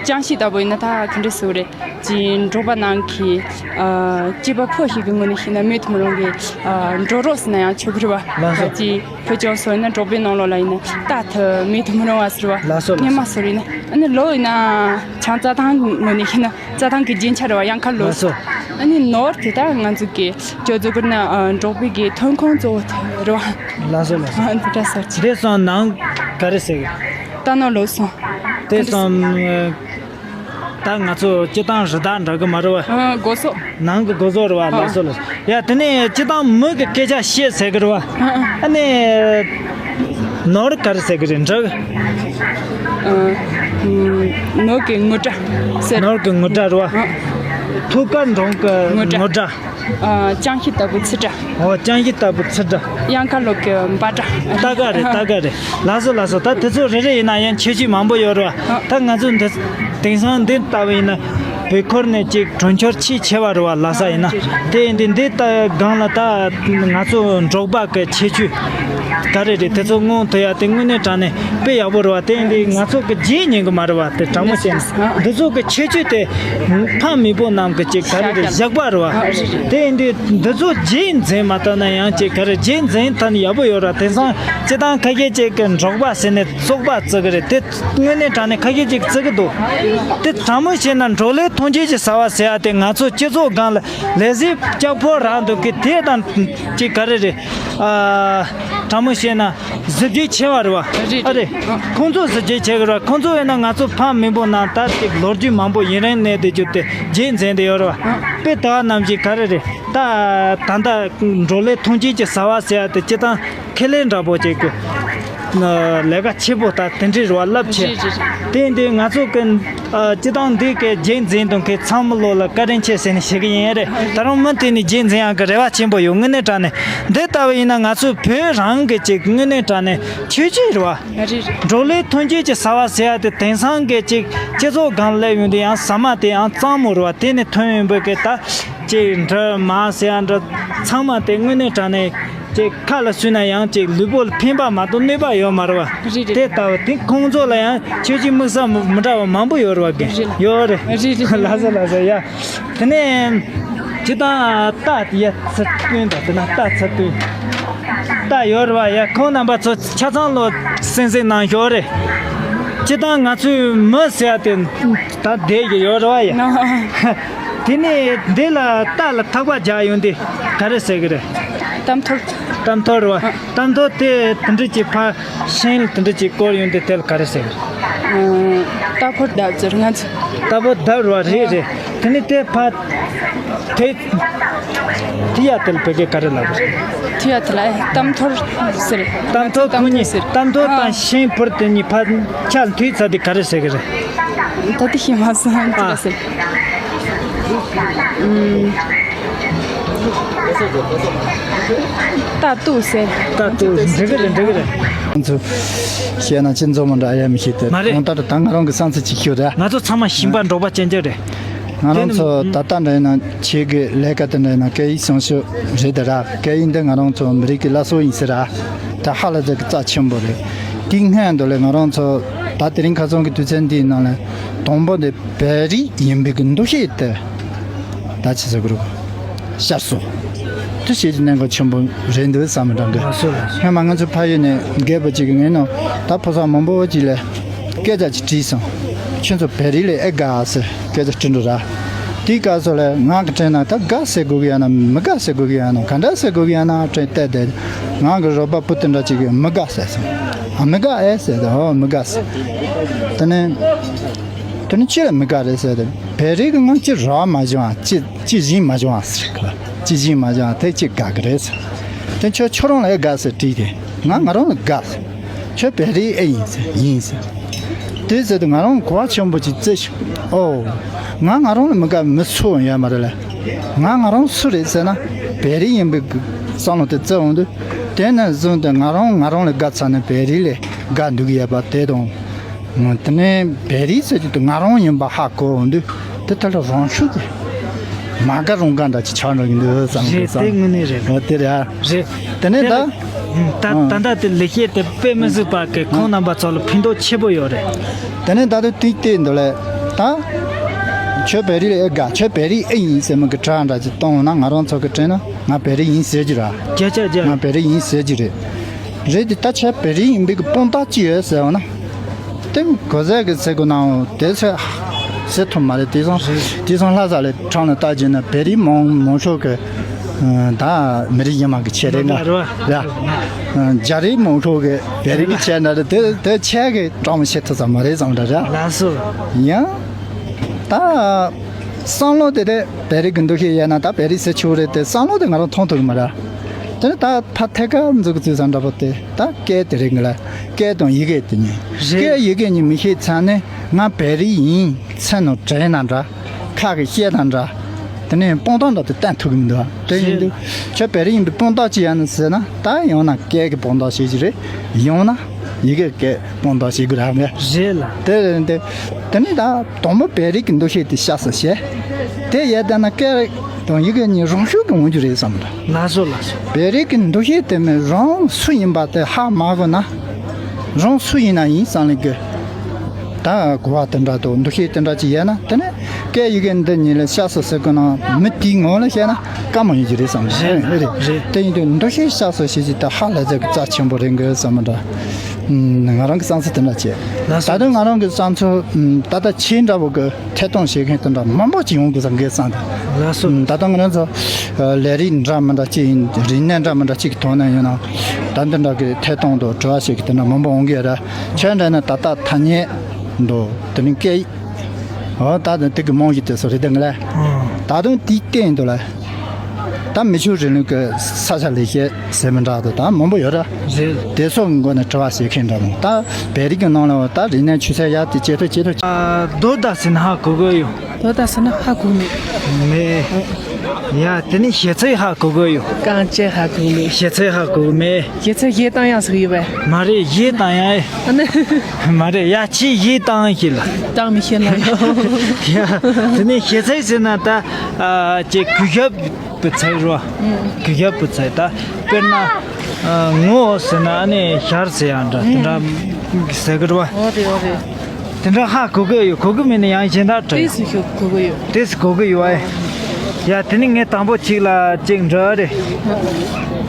ཅང་ཤེས་ལྟ་བུ་ཡིན་ན་ད་ག་འདྲ་ཟེར་རེད། ཅིག་འབྲོག་པ་ནང་གི། ཨ། སྐྱེས་པ་ཕོ་ཞིག་གི་ངོས་ནས་བཤད་ན་མེད་དུ་མི་རུང་བའི། ཨ། འབྲོག་རོགས་ཟེར་ན་ཡང་ཆོག་གི་རེད་བ། ལགས་སོ། ཅིག་བོད་ལྗོངས་སུ་ཡིན་ན་འབྲོག་པའི་ནང་ལོགས་ལ་ཡིན་ན་རྟ་དེ་མེད་དུ་མི་རུང་བ་ཟེར་བ། ལགས་སོ་ལགས་སོ། སྔོན་མ་ཟེར་ཡིན་ན། ཨ་ནི་ལུག་ཡིན་ན་ཆང་རྩྭ་ཐང་ངོས་ནས་བཤད་ན་རྩྭ་ཐང་གི་རྒྱན་ཆ་རེད་བ། གཡང་དཀར་ལུག། ལགས་སོ། ཨ་ནི་ནོར་དེ་ད་ང་ཚོ་གི་ཁྱོད་ཚོ་གི་ན། ཨ། འབྲོག་པའི་གི་ཐོན་ཁུངས་གཙོ་བོ་དེ་རེད་བ། ལགས་སོ་ལགས་སོ། ཨ། འདི་འདྲ་ཟེར་གྱི། དེ་གསུམ་ནང་ག་རེ་ཟེར་གི། རྟ་ནོར་ལུག་གསུམ། དེ་གསུམ། ད་ང་ཚོ་སྤྱིར་བཏང་རི་དྭགས་འདྲ་གི་མ་རེད་བ། ཨ། སྒོ་ཟོག། ནང་གི་སྒོ་ཟོག་རེད་བ། ཨ། ལགས་སོ་ལགས་སོ། ཡ། དེ་ནས་སྤྱིར་བཏང་མི་གི་སྐད་ཆ་བཤད་ཟེར་གི་རེད་བ། ཨ། ཨ་ནི་ནོར་ག་རེ་ཟེར་གི་རེད། འདྲ་གི། ཨ། ནོར་གི་ངུ་སྒྲ་ཟེར། ནོར་གི་ངུ་སྒྲ་རེད་བ། ཨ། ཐུགས་ཀར་འགྲོ་གི་ངུ་སྒྲ། ངུ་སྒྲ། ཨ། ཅང་ཤེས་ལྟ་བུ་ཚི་སྒྲ། ཨོ། ཅང་ཤེས་ལྟ་བུ་ཚི་སྒྲ། གཡང་དཀར་ལུག་གི་འབའ་སྒྲ། རྟ་སྒ་རེད། རྟ་སྒ་རེད། ལགས་སོ་ལགས་སོ། ད་དེ་ཚོ་རེ་རེ་ཡིན་ན་ཡང་ཁྱད་ཆོས་མང་པོ་ཡོད་རེད་བ། ཨ། ད་ང་ཚོ་འདི་དེང་སང་འདི་ལྟ་བུ་ཡིན་ན་བོད་ཁུལ་ནས་ཅིག་གྲོང་ཁྱེར་ཆེས་ཆེ་བ་རེད་བ། ལྷ་ས་ཡིན་ན། དེ་ཡིན་དུས་འདི་ལྟ་སྒང་ལ་ད་ང་ཚོ་འབྲོག་པ་གི་ཁྱད་ཆོས་ག་རེ་རེད། དེ་ཚོ་མངོན་ཐུབ་ཡ་དེ་དངོས་གནས་དྲང་གནས་དཔེ་ཡག་པོ་རེད་བ། དེ་ཡིན་དུས་ང་ཚོ་གི་བརྗེད་ཉན་གི་མ་རེད་བ། དེ་དྲང་མོ་བཤད་ན་འདི་ཚོ་གི་ཁྱད་ཆོས་དེ་ཕ་མེས་པོ་རྣམས་གི་ཅིག་ག་རེ་རེད། བཞག་པ་རེད་བ། དེ་ཡིན་དུས་འདི་ཚོ་རྗེས་འཛིན་མ་ཐུབ་ན་ཡང་ཅིག་ག་རེ་རྗེས་འཛིན་ཐུབ་ན་ཡག་པོ་ཡོད་ར། དེང་སང་སྤྱིར་བཏང་ཁ་ཤས་ཅིག་གི་འབྲོག་པ་ཟེར་ནས་བཙོག་པ་བརྩི་གི་རེད། དེ་དངོས་གནས་དྲང་གནས་ཁ་ཤས་ཅིག་བརྩི་གི་འདུག་དེ་དྲང་མོ་བཤད་ན་འབྲོག་ལས་ཐོན་སྐྱེད་ཀྱི་བྱ་བ་ཟེར་ཡ་དེ་ང་ཚོ་སྤྱི་ཚོགས་སྒང་ལ་ལས་བྱེད་སྐྱག་ཕོ་རག་འདུག་གི། དེ་དང་ཅིག་ག་རེ་རེད། ཨ། དྲང་མོ་བཤད་ན་གཟི་བརྗིད་ཆེ་བ་རེད་བ། རེད། ཨ་རེད། ཨ། ཁོང་ཚོ་གཟི་བརྗིད་ཆེ་གི་རེད་བ། ཁོང་ཚོ་ཡིན་ན་ང་ཚོ་ཕ་མེས་པོ་རྣམས་ད་ཅིག་ལོ་རྒྱུས་མང་པོ་ཡུན་རིང་གནས་བསྡད་རྒྱུ་དེ་རྗེས་འཛིན་བསྡད་ཡོད་རེད་བ། ཨ། དཔེ་ལྟ་བ་ནང་བཞིན་ག་རེ་རེད། ད་ད་ལྟ་འབྲོག་ལས་ཐོན་སྐྱེད་ཀྱི་བྱ་བ་ཟེར་ཡ་དེ་སྤྱིར་བཏང་ཁེ་ལས་འདྲ་པོ་ཅིག་གི་ ལས་ཀ་ཆེ་པོ་ད་དེ་འདྲའི་རེད་བ། རླབས་ཆེ། རེད་རེད་རེད། དེ་འདི་ང་ཚོ་གི་ཨ་སྤྱི་བཏང་འདི་གི་རྗེས་འཛིན་དང་གི་ཚང་མི་ལོ་ལ་བཀའ་དྲིན་ཆེ་ཟེར་ནས་བཤད་གི་ཡིན་རེད། ད་རུང་མི་དེ་ནི་རྗེས་འཛིན་ཡག་གི་རེ་བ་ཆེན་པོ་ཡོད། དངོས་གནས་དྲང་གནས་འདི་ལྟ་བུ་ཡིན་ན་ང་ཚོའི་བོད་རང་གི་ཅིག་དངོས་གནས་དྲང་གནས་ཆོས་བརྒྱུད་རེད་བ། རེད་རེད། འབྲོག་ལས་ཐོན་སྐྱེད་ཀྱི་ས་བ་ཟེར་ཡ་དེ་དེང་སང་གི་ཅིག་སྤྱི་ཚོགས་སྒང་སླེབས་ཡོང་དུས་ཡང་ཟ་མ་དེ་ཡང་གཙང་མོ་རེད་བ། དེ་ནས་ཐོན་ཡོང་བའི་གི་ད་ཅིག་འདྲ་མ་ཟེར་ཡ་འདྲ་ཚང་མ་དེ་དངོས་གནས་དྲང་གནས་ཅིག་ཁ་ལ་ཟུས་ན་ཡང་ཅིག་ལུས་པོ་ལ་ཕན་པ་མ་གཏོགས་གནོད་པ་ཡོད་མ་རེད་བ། རེད་རེད། དེ་ལྟ་བུ་དེ་ཁོང་ཚོ་ལ་ཡང་ཆོས་བརྒྱུད་དམིགས་བསལ་མི་འདྲ་བ་མང་པོ་ཡོད་རེད་བ། རེད་རེད། ཡོད་རེད། རེད་རེད། ལགས་སོ་ལགས་སོ་ཡ། དེ་ནས་སྤྱི་བཏང་རྟ་ཡ་ཚུར་བསྟུན་དང་དེ་ན་རྟ་ཚུར་བསྟུན། རྟ་ཡོད་རེད་བ། ཡ་ཁོང་རྣམ་པ་ཚོ་ཆ་ཚང་ལོ་གསན་གཟིགས་གནང་ཞོར་རེད། སྤྱི་བཏང་ང་ཚོའི་མི་ཟེར་ཡ་དེ་ད་བསྡད་ཀྱི་ཡོད་རེད་བ་ཡ། དེ་ནས་འདི་ལ་རྟ་ལ་ཐག་པ་རྒྱག་ཡོང་དུས་ག་རེ་ཟེར་གི་རེད། གཏམ་ཐོར། གཏམ་ཐོར་རེད་བ། གཏམ་ཐོར་དེ་དེ་འདྲ་ཅིག་ཕར་ཤིང་ལ་དེ་འདྲ་ཅིག་བསྐོར་ཡོང་དུས་དེ་ལ་ག་རེ་ཟེར་གི་རེད། རྟ་ཕོར་བརྡབ་ཟེར་ང་ཚོ། རྟ་ཕོར་བརྡབ་རེད་བ། རེད་རེད། དེ་ནས་དེ་ཕར་དེ་དེ་ཡ་དེ་ལ་བོད་སྐད་ག་རེ་ལབ་རེད། དེ་ཡ་དེ་ལ་གཏམ་ཐོར་ཟེར། གཏམ་ཐོར་ཁོ་གཉིས་ཟེར། གཏམ་ཐོར་དང་ཤིང་ཕོར་དེ་གཉིས་ཕར་ཆ་ལ་མཐུད་ཚར་དུས་ག་རེ་ཟེར་གི་རེད། ད་དེ་ཤེས་མ་སོང་། དེ་ལ་ཟེར། རྟ་གཏུག་ཟེར། རྟ་གཏུག་འགྲིག་གི་རེད། འགྲིག་གི་རེད། ང་ཚོ་བཤད་ན་ཅི་འཛོམས་མ་འདྲ་ཡ་མི་ཤེས་ཏེ། མ་རེད། གང་ལྟར་ད་ང་རང་གི་བསམ་ཚུལ་གཅིག་ཤོད་ར། ང་ཚོ་ཚང་མ་ཞིང་པ་འབྲོག་པ་ཅན་ཅན་རེད། ང་རང་ཚོ་ད་ལྟ་འདྲ་ཡིན་ན་ཁྱེད་ཀྱི་ལས་ཀ་དེ་འདྲ་ཡིན་ན་སྐད་ཡིག་སྲུང་སྐྱོབ་རེད་དེ་ར། སྐད་ཡིག་འདི་ང་རང་ཚོ་མི་རིགས་ཀྱི་བླ་སྲོག་ཡིན་ཟེར་ར། ད་ཧ་ལས་པའི་རྩ་ཆེན་པོ་རེད། དེའི་སྔོན་དུ་ལས་ང་རང་ཚོ་ད་དེ་རིང་ཁ་སང་གི་དུས་ཚོད་འདིའི་ནང་ལ་དང་པོ་འདི་བོད་རིགས་ཡིན་པའི་གི་འདུ་ཤེས་དེ་ད་ཅི་ཟེར་དགོས་རེད། ཤར་སོང་། དེ་ཤེས་ཀྱི་གནད་འགག་ཆེན་པོ་རེད་འདུག་བསམ་འདྲ་གི། ལགས་སོ་ལགས་སོ། སྔོན་མ་ང་ཚོ་ཕ་ཡུལ་ནས་རྒད་པོ་གཅིག་གིས་ངའི་ནང་ད་ཕོ་གསར་མང་པོ་གཅིག་ལ་སྐད་ཆ་ཅིག་དྲིས་སོང་། ཁྱོད་ཚོ་བོད་རིགས་ལ་ཨེ་དགའ་ཟེར་སྐད་ཆ་དྲིས་འགྲོ་ར། དེའི་སྐབས་སུ་ལ་ང་གི་དྲན་ན་ད་དགའ་ཟེར་དགོས་ཀྱི་ཡོད་ན་མི་དགའ་ཟེར་དགོས་ཀྱི་ཡོད་ན་ག་འདྲ་ཟེར་དགོས་ཀྱི་ཡོད་ན་དྲན་བལྟས་ཏེ། ང་གི་རོགས་པ་བུ་དེ་འདྲ་གཅིག་གིས་མི་དགའ་ཟེར་སོང་། ཨ་མི་དགའ་ཨེ་ཟེར་ཏེ། ཨོ་མི་དགའ་ཟེར། དེ་ནས་དེ་ནས་ཅི་ལ་མི་དགའ་རེད་ཟེར་ཏེ། བོད་རིགས་ཀྱི་ངང་ཅི་རག་མ་བྱུང་ཨ། ཅི་ཅི་བྱིན་མ་བྱུང་ཨ་ཟེར་གི། ཅི་བྱིན་མ་བྱུང་ཨ། དེ་ཅི་དགའ་གི་རེད་ཟེར། དེ་ཁྱོད་ཁྱོད་རང་ལ་ཨེ་དགའ་ཟེར་དྲིས་ཏེ། ང་ང་རང་ལ་དགའ་ཟེར། ཁྱོད་བོད་རིགས་ཨེ་ཡིན་ཟེར། ཡིན་ཟེར། དེ་ཟེར་དུས་ང་རང་གོ་བ་ཆེན་པོ་ཅིག་བརྩི་ཤོག་ཨོ། ང་ང་རང་ལ་མི་དགའ་མི་སུ་ཡོད་མ་རེད་ལ། ང་ང་རང་སུ་རེད་ཟེར་ན་བོད་རིགས་ཡིན་པའི་བསམ་བློ་དེ་བརྩི་འོང་དུས། དེ་ནས་བཟུང་སྟེ་ང་རང་ང་རང་ལ་དགའ་ཚར་ནས་བོད་རིགས་ལ་དགའ་འདུག་ཡོད་པ་དེ་དང་། དེ་ནས་བོད་རིགས་ཟེར་རྒྱུ་དེ་ང་རང་ཡིན་པ་ཧ་གོ་འོང་དུས། དེ་ལྟར་རང་ཤུགས་ཀྱིས་མ་དགའ་རུང་དགའ་འདྲ་ཅིག་ཆགས་འགྲོ་གི་འདུག་བསམ་གི། རེད། དེ་དངོས་གནས་རེད། འོ་དེ་རེད་ཨ། རེད། དེ་ནས་ད། ད་ད་ལྟ་དེ་ལེགས་བཤད་དེ་དཔེ་མི་སྲིད་པ་གི་ཁོང་རྣམ་པ་ཚོ་ལ་ཕན་ཐོགས་ཆེ་པོ་ཡོད་རེད། དེ་ནས་ད་དུང་དུས་དེ་འདི་ལས་ད། ཁྱོད་བོད་རིགས་ལ་ཨེ་དགའ། ཁྱོད་བོད་རིགས་ཨེ་ཡིན་ཟེར་མི་གི་དྲི་བ་འདྲ་ཅིག་གཏོང་འོང་ན་ང་རང་ཚོ་གི་དྲན་ན་ང་བོད་རིགས་ཡིན་ཟེར་གྱི་ར། བརྒྱ་ཆ་བརྒྱ། ང་བོད་རིགས་ཡིན་ཟེར་གྱི་རེད། རེད་དེ་ད་ཁྱོད་བོད་རིགས་ཡིན་པའི་གི་དཔང་རྟགས་ཅི་ཡོད་ཟེར་འོང་ན། དེ་གོ་ཟས་གི་ཚེ་གོ་ནའང་དེ་ཚེ་ཟེར་ཐུབ་མ་རེད། དེང་སང་དེང་སང་ལྷ་ས་ལ་ཁྲང་ལ་ལྟ་རྒྱུ་ན་བོད་རིགས་མང་མང་ཤོས་གི་ད་མི་རིགས་ཡིན་མ་གི་ཆེད་རེད་ང་རེད་བ། རྒྱ་རིགས་མང་ཤོས་གི་བོད་རིགས་གི་ཆེད་ན་རེད། དེ་དེ་ཆེད་གི་གྲངས་མི་ཤེས་ཐུབ་ས་མ་རེད་བསམ་འདྲ་རེད། ལགས་སོ། ཡང་ད་བསམ་བློ་དེ་དེ་བོད་རིགས་གི་འདུ་ཤེས་ཡོད་ན་ད་བོད་རིགས་ཟེར་ཆོག་རེད་དེ་བསམ་བློ་དེ་ང་རང་ཐོང་ཐུབ་གི་མ་རེད། དེ་ནི་ད་ཕ་ཐད་ཀར་འཛུགས་ཚུལ་ས་འདྲ་པོ་དེ་ད་སྐད་དེ་རེད་ངེས་ལ། སྐད་དང་ཡི་གེ་དེ་གཉིས། རེད། སྐད་ཡི་གེ་གཉིས་མི་ཤེས་ཚར་ནས་ང་བོད་རིགས་ཡིན་མཚན་ནང་དྲན་ན་འདྲ། ཁ་གིས་བཤད་ན་འདྲ། དེ་ནས་དཔང་རྟགས་འདྲ་དེ་བསྟན་ཐུབ་གི་མི་འདུག་དེ་ཡིན་དུས་ཁྱོད་བོད་རིགས་ཡིན་པའི་དཔང་རྟགས་ཅི་ཡིན་ཟེར་ན་ད་ཡང་ན་སྐད་ཀྱི་དཔང་རྟགས་ཤིག་ཅིག་རེད། ཡང་ན་ཡི་གེ་སྐད་དཔང་རྟགས་ཤིག་རག་ངེས། རེད་ལ། དེ་རེད་དེ། དེ་ནས་ད་དང་པོ་བོད་རིགས་ཀྱི་འདུ་ཤེས་དེ་ཤ་ཚ་བྱས། དེ་ཡས་བསྡད་ན་སྐད་དང་ཡི་གེ་གཉིས་རང་ཤུགས་ཀྱིས་འོང་རྒྱུ་རེད་བསམ་འདྲ། ལགས་སོ་ལགས་སོ། བོད་རིགས་ཀྱི་འདུ་ཤེས་དེ་མིན་རང་སུ་ཡིན་པ་དེ་ཧ་མ་གོ་ན། རང་སུ་ཡིན་ན་ཡིན་བསམ་ལེ་གི། ད་གོ་བ་དེ་འདྲ་དང་འདུ་ཤེས་དེ་འདྲ་ཅིག་ཡོད་ན་དེ་ནས་སྐད་ཡི་གེ་འདི་གཉིས་ལ་ཤ་ཚ་ཟེར་དགོས་ན་མི་དེའི་ངོ་ལ་བཤད་ན་དཀའ་མོ་ཡིན་གྱི་རེད་བསམ་གི། རེད་རེད། དེ་ཡིན་དུས་འདུ་ཤེས་ཤ་ཚ་བྱེད་ཀྱི་དེ་ཧ་ལས་ཚད་ཀྱི་རྩ་ཆེན་པོ་རེད་འགི་བསམ་འདྲ། ང་རང་གི་བསམ་ཚུལ་དེ་འདྲ་བྱས། ལགས་སོ། ད་དུང་ང་རང་གི་བསམ་ཚུལ་ད་ལྟ་ཁྱེད་འདྲ་བོ་གི་ཐད་གཏོང་བྱེད་མཁན་དེ་འདྲ་མང་པོ་ཅིག་ཡོང་དགོས་བསམ་གི་བསམ་འདྲ། ལགས་སོ། ད་ལྟ་ང་རང་ཚོ་ལས་རིགས་འདྲ་མི་འདྲ་ཅིག་ཡིན། རིག་གནས་འདྲ་མི་འདྲ་ཅིག་གི་ཐོག་ནས་ཡིན་ན་ད་འདི་འདྲ་གི་ཐད་གཏོང་དང་དྲི་བ་བྱེད་ཀྱི་དེ་འདྲ་མང་པོ་འོང་གི་ཡོད་རེད། ཁྱོད་འདྲ་ན་ད་ལྟ་ཐ་སྙད་འདུག་དེ་ནི་སྐད་ཡིག་འོ་ད་དུང་དེ་གི་རྨང་གཞི་དེ་ཚོ་རེད་དེ་ངས་ལ། ད་དུང་དེའི་སྟེང་དུ་ལ། ད་མི་ཆོས་རིང་ལུགས་ཀྱི་ས་ཆ་ལེགས་བཤད་ཟེར་མི་འདྲ་དང་ད་མང་པོ་ཡོད་ར། རེད། དེ་ཚོ་གི་སྒོ་ནས་དྲི་བ་བྱེད་མཁན་འདྲ་དང་ད་བོད་རིགས་ཀྱི་ནང་ལ་ད་རིག་གནས་ཆུ་ཚད་ཡར་དེ་ཇེ་མཐོ་ཇེ་མཐོ། ཨ། རྡོ་དང་ཟེར་ན་ཧ་གོ་གི་ཡོད། རྡོ་དང་ཟེར་ན་ཧ་གོ་མེད། མེད། ཡ་དེ་ནི་གཞས་ཚིག་ཧ་གོ་གི་ཡོད། རྐང་བཅད་ཧ་གོ་མེད། གཞས་ཚིག་ཧ་གོ་མེད། གཞས་ཚིག་གཞས་བཏང་ཡག་ཟིག་ཡོད་པས། མ་རེད། གཞས་བཏང་ཡག་ཨ་ནི། མ་རེད། ཡ་ཁྱེད་གཞས་བཏང་ཤེས་ལ། བཏང་མི་ཤེས་ལ་ཡོད། ཡ་དེ་ནི་གཞས་ཚིག་ཟེར་ན་ད་ཨ་ཅིག་གུས་ཞབས་པའི་ཚིག་རེད་བ། གུས་ཞབས་པའི་ཚིག་ད་དཔེར་ན་ཨ་ངོ་ཟེར་ན་ཨ་ནི་ཞར་ཟེར་ཡག་འདྲ་དེ་འདྲ་ཟེར་གི་རེད་བ། འོ་རེད་འོ་རེད། དེ་འདྲ་ཧ་གོ་གི་ཡོད། གོ་གི་མེད་ན་ཡང་གཞན་དག་དྲི། ཏོག་ཙམ་ཞིག་གོ་གི་ཡོད། ཏོག་ཙམ་གོ་གི་ཡོད་ཨེ། ཡ་དེ་ནི་ངས་དང་པོ་གཅིག་ལ་གཅིག་འདྲི་རེད།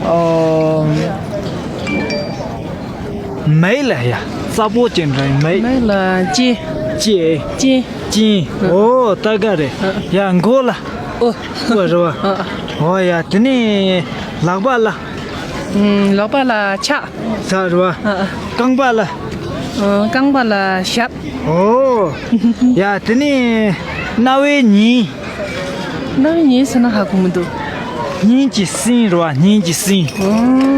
ཨོ། མིག་ལ་ཡ་སྲབ་པོ་གཅིག་འདྲི་མིག་མིག་ལ་ལྕེ། ལྕེ། ལྕེ། ལྕེ། ཨོ་ད་ག་རེད། ཡ་མགོ་ལ། ཨོ། ཨོ་རེད་བ། ཨོ་ཡ་དེ་ནི་ལག་པ་ལ། ལག་པ་ལ་ཕྱག་ས་རུ་བ། རྐང་པ་ལ། རྐང་པ་ལ་ཞབས། ཨོ། ཡ་དེ་ནི་རྣ་བའི་སྙིང་། རྣ་བའི་སྙིང་ཟེར་ན་ཧ་གོ་མི་འདུག་སྙིང་གི་སྲིན་རུ་བ། སྙིང་གི་སྲིན།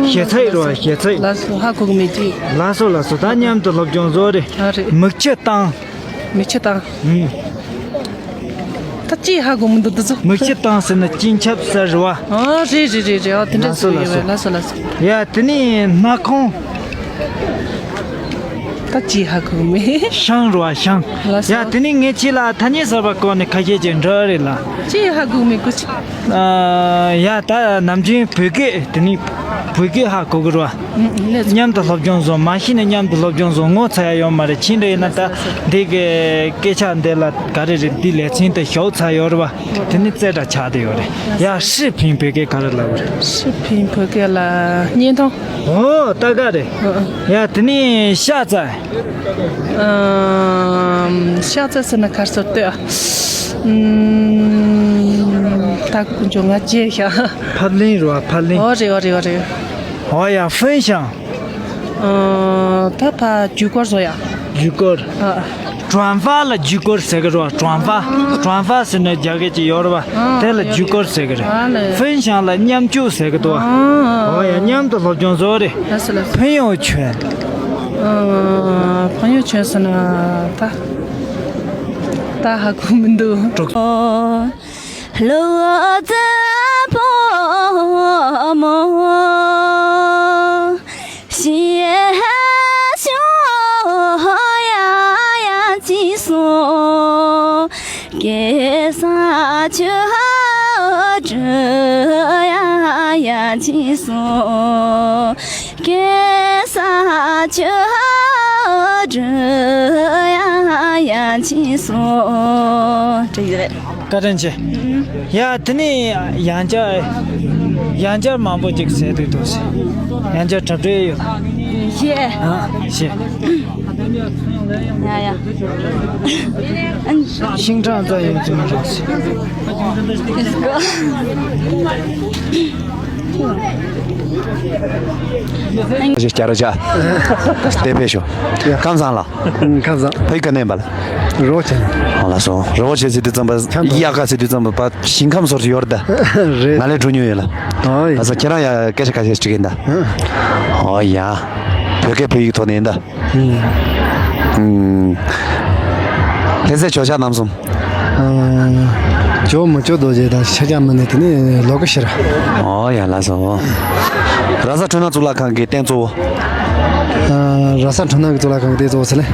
གཞས་ཚིག་རུ་བ། གཞས་ཚིག་ལགས་སོ། ཧ་གོ་གི་མེད་ཅིག་ལགས་སོ་ལགས་སོ། ད་མཉམ་དུ་སློབ་སྦྱོང་བཟོ་རེ། ཨ་རེད། མིག་ཆུ་བཏང་། མིག་ཆུ་བཏང་། ཨུམ། ད་ཅི་ཧ་གོ་མི་འདུག་འདི་ཚོ། མིག་ཆུ་བཏང་ཟེར་ན་སྤྱི་ཁྱབ་ས་རུ་བ། ཨ་རེད་རེད་རེད་རེད། ཨ་དེ་འདྲ་ལགས་སོ་ཟེར་ཡོད་ལགས་སོ། ལགས་སོ་ལགས་སོ། ཡ་དེ་ནི་སྣ་ཁུང་། ད་ཅི་ཧ་གོ་མེད། ཤང་རུ་བ་ཤང་། ལགས་སོ། ཡ་དེ་ནི་ངས་ཁྱེད་ལ་ཐ་སྙད་གསར་པ་སྐོར་ནས་ཁ་ཤས་ཅིག་འདྲི་རེད་ལ། ཅི་ཧ་གོ་མེད་གོ་ཅི། ཨ་ཡ་ད་ནམ་རྒྱུན་བོད་སྐད་དེ་ནི་བོད་སྐད་ཧ་གོ་གི་རུ་བ། ཨུ་ཨུ་ལགས་སོ། མཉམ་དུ་སློབ་སྦྱོང་བཟོ། མ་ཤེས་ན་མཉམ་དུ་སློབ་སྦྱོང་བཟོ། ངོ་ཚ་ཡག་ཡོད་མ་རེད། ཕྱིན་རེད་ན་ད་འདི་གི་སྐད་ཆ་འདི་ལ་ག་རེ་རེད། འདི་ལེ་ཚན་དེ་ཞོག་ཚ་ཡོད་རེད་བ། དེ་ནི་རྩེ་གྲ་ཆགས་དེ་ཡོད་རེད། ཡ་ཧྲི་ཕིང་བོད་སྐད་ག་རེ་ལབ་རེད། ཧྲི་ཕིང་བོད་སྐད་ལ་བརྙན་ཐུང་། ཨོ་ད་ག་རེད། ཡ་དེ་ནི་ཤ་ཚ། ཨམ། ཤ་ཚ་ཟེར་ན་ག་རེ་ཟེར་ལྟོས། ཨམ། ད་ཀུན་སྤྱོད་ང་བརྗེད་ཤག་ཕབ་ལེན་རེད་བ། ཕབ་ལེན། ཨོ་རེད་ཨོ་རེད་ཨོ་རེད། ཨོ་ཡ་ཧྥུན་ཞང་། ཨ་ད་ཕ་ཇུས་སྐོར་བཟོ་ཡ། ཇུས་སྐོར། ཨ། ཀྲོང་ཧྥ་ལ་ཇུས་སྐོར་ཟེར་གི་རེད་བ། ཀྲོང་ཧྥ། ཀྲོང་ཧྥ་ཟེར་ན་རྒྱ་སྐད་ཅིག་ཡོད་རེད་བ། ཨ་དེ་ལ་ཡོད་ཇུས་སྐོར་ཟེར་གི་རེད། ཨ་ལེ། ཧྥུན་ཞང་ལ་མཉམ་སྤྱོད་ཟེར་གི་འདུག་ཨ། ཨོ་ཡ་མཉམ་དུ་སློབ་སྦྱོང་བཟོ་རེད། ལགས་སོ་ལགས་སོ། 朋友圈། ཨ། 朋友圈་ཟེར་ན་ད་ད་ཧ་གོ་མི་འདུག་བློ་བཟང་ཕོ་མོ་ཞེས་ཞུ་ཡ་ཡ་ཅི་སོང་། སྐྱེ་ས་ཆུ་འདྲ་ཡ་ཡ་ཅི་སོང་། སྐྱེ་ས་ཆུ་འདྲ་ཡ་ཡ་ཅི་སོང་། བཀའ་དྲིན་ཆེ། ཡ་དེ་ནི་ཡང་བསྐྱར་ཡང་བསྐྱར་མང་པོ་ཅིག་ཟེར་འདུག་འདུག་ཟེར། ཡང་བསྐྱར་གྲ་སྒྲིག་ཡོད། ཞེས། ཨ་ཞེས། ཡ་ཡ། ཤིང་ཁྲ་རྩ་ཡོད་ཙམ་རེད་ཟེར། ཞེས་བསྐྱར་བྱ། དེ་ཕེབས་ཤོག་ཁམས་བཟང་ལགས། ཁམས་བཟང་། བོད་ག་ནས་པ་ལགས། རི་བོ་ཆེ། ཨོ་ལགས་སོ། རི་བོ་ཆེ་ཟེར་དུས་ཙམ་པ་དབྱར་ཁ་ཟེར་དུས་ཙམ་པ་ཞིང་ཁམས་ཚོར་གྱི་ཡོད་རེད་ད། རེད། ང་ལས་འགྲོ་མྱོང་ཡོད་ལ། ཨོ་ཡ། ལགས་སོ། ཁྱེད་རང་ཡ་སྐད་ཆ་ཁ་ཤས་དྲི་གིན་ད། ཨོ་ཡ། བོད་སྐད་བོད་ཡིག་ཐོག་ནས་ཡིན་ད། ལྷ་སའི་ཇོ་ཤཱཀ་རྣམ་གསུམ། ཇོ་མི་བསྐྱོད་རྡོ་རྗེ་དང་ཕྱག་རྒྱ་མི་ནི་དེ་ནི་ལོ་གི་ཕྱིར། ཨོ་ཡ་ལགས་སོ། ར་ས་འཕྲུལ་སྣང་གཙུག་ལག་ཁང་གི་རྟེན་གཙོ་བོ། ར་ས་འཕྲུལ་སྣང་གི་གཙུག་ལག་ཁང་གི་རྟེན་གཙོ་བོ་ཟེར་ལེ།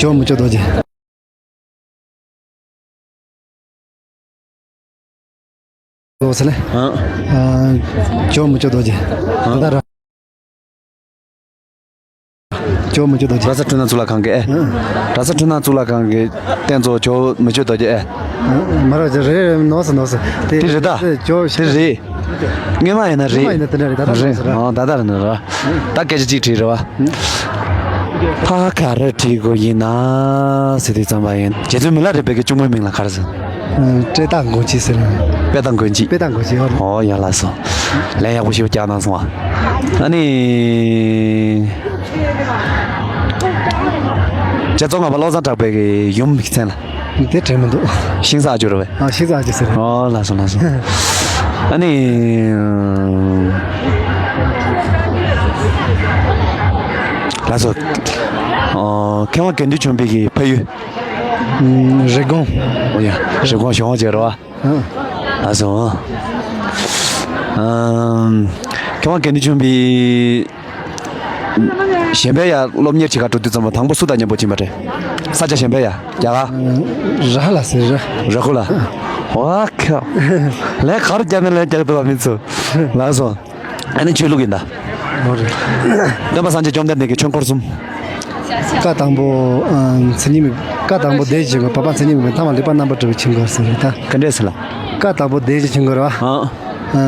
ཇོ་མི་བསྐྱོད་རྡོ་རྗེ། ལོ་ཟེར་ལེ། ཨ། ཇོ་མི་བསྐྱོད་རྡོ་རྗེ། ཨ། ད་ལྟ་ར། ཇོ་མི་བསྐྱོད་རྡོ་རྗེ། ར་ས་འཕྲུལ་སྣང་གཙུག་ལག་ཁང་གི་ཨེ། ཨ། ར་ས་འཕྲུལ་སྣང་གཙུག་ལག་ཁང་གི་རྟེན་གཙོ་ཇོ་མི་བསྐྱོད་རྡོ་རྗེ་ཨེ། ཨ། མ་ར་ཇ་རེ་རེ་ནོ་སི་ནོ་སི། དེ་རེད་ད། ཇོ་དེ་རེད། སྔོན་མ་ཡིན་ན་རེད། སྔོན་མ་ཡིན་ན་དེ་འདྲ་རེད། ད་ལྟ་རེད། ཨ། ད་ལྟ་རེད་ན་ར། ད་སྐད་ཆ་གཅིག་དྲིས་རེད་བ། ཕ་ག་རེ་བྲིས་དགོས་ཡིན་ན་ཟེར་དུས་ཙམ་པ་ཡིན། རྗེ་བཙུན་མི་ལ་རས་པའི་གི་གཅུང་མོའི་མིང་ལ་ག་རེ་ཟེར། ཨ། དཔལ་ལྡན་དགོན་སྤྱི་ཟེར། དཔལ་ལྡན་དགོན་སྤྱི། དཔལ་ལྡན་དགོན་སྤྱི། ཨོ། ཨོ་ཡ་ལགས་སོ། ལན་ཡག་པོ་ཞིག་བརྒྱབ་གནང་སོང་བ། ཨ་ནི། རྗེ་ཙོང་ཁ་པ་བློ་བཟང་གྲགས་པའི་གི་ཡུམ་གི་མཚན་ལ། དེ་དྲན་མི་འདུག་ཤིང་བཟའ་ཨ་ཇོ་རེད་པས། ཨ། ཤིང་བཟའ་ཨ་ཇོ་ཟེར། ཨོ་ལགས་སོ་ལགས་སོ། ཨ་ནི། ལགས་སོ། ཨོ། མཁས་དབང་དགེ་འདུན་ཆོས་འཕེལ་གྱི་ཕ་ཡུལ། ཨུམ། རི་ཀོན། ཨོ་ཡ། རི་ཀོན་གཞོན་དབང་ཅན་རེད་བ། ཨང་། ལགས་སོ། ཨམ། མཁས་དབང་དགེ་འདུན་ཆོས་འཕེལ། གཞན་པའི་ཡ་སློབ་གཉེར་བྱེད་གར་འགྲོ་དུས་ཙམ་པ་དང་པོ་སུ་དང་མཉམ་པོ་ཕྱིན་པ་རེད། ས་ཆ་གཞན་པའི་ཡ། རྒྱ་གར། ར་ལ་ཟེར་ར། ར་ཁུ་ལ། ཨ། ཝ་ཁ། ལན་ག་རུ་རྒྱག་ན་ལན་རྒྱག་ཐུབ་པ་མིན་ཚུལ། ལགས་སོ། ཨ་ནི་ཆོས་ལུགས་ཡིན་ད། ལོ་རེད། སྟོན་པ་སངས་རྒྱས་བཅོམ་ལྡན་འདས་ཀྱི་ཆོས་འཁོར་གསུམ། བཀའ་དང་པོ། ཨ། མཚན་ཉིད་མེད། བཀའ་དང་པོ་བདེན་བཞི་ཆོས་འཁོར། བར་པ་མཚན་ཉིད་མེད་པའི། ཐ་མ་ལེགས་པར་རྣམ་པར་གྲོལ་བའི་ཆོས་འཁོར་ཟེར་རེད་ད། ག་འདྲས་ཟེར་ལ། བཀའ་དང་པོ་བདེན་བཞི་ཆོས་འཁོར་བ། ཨ། ཨ།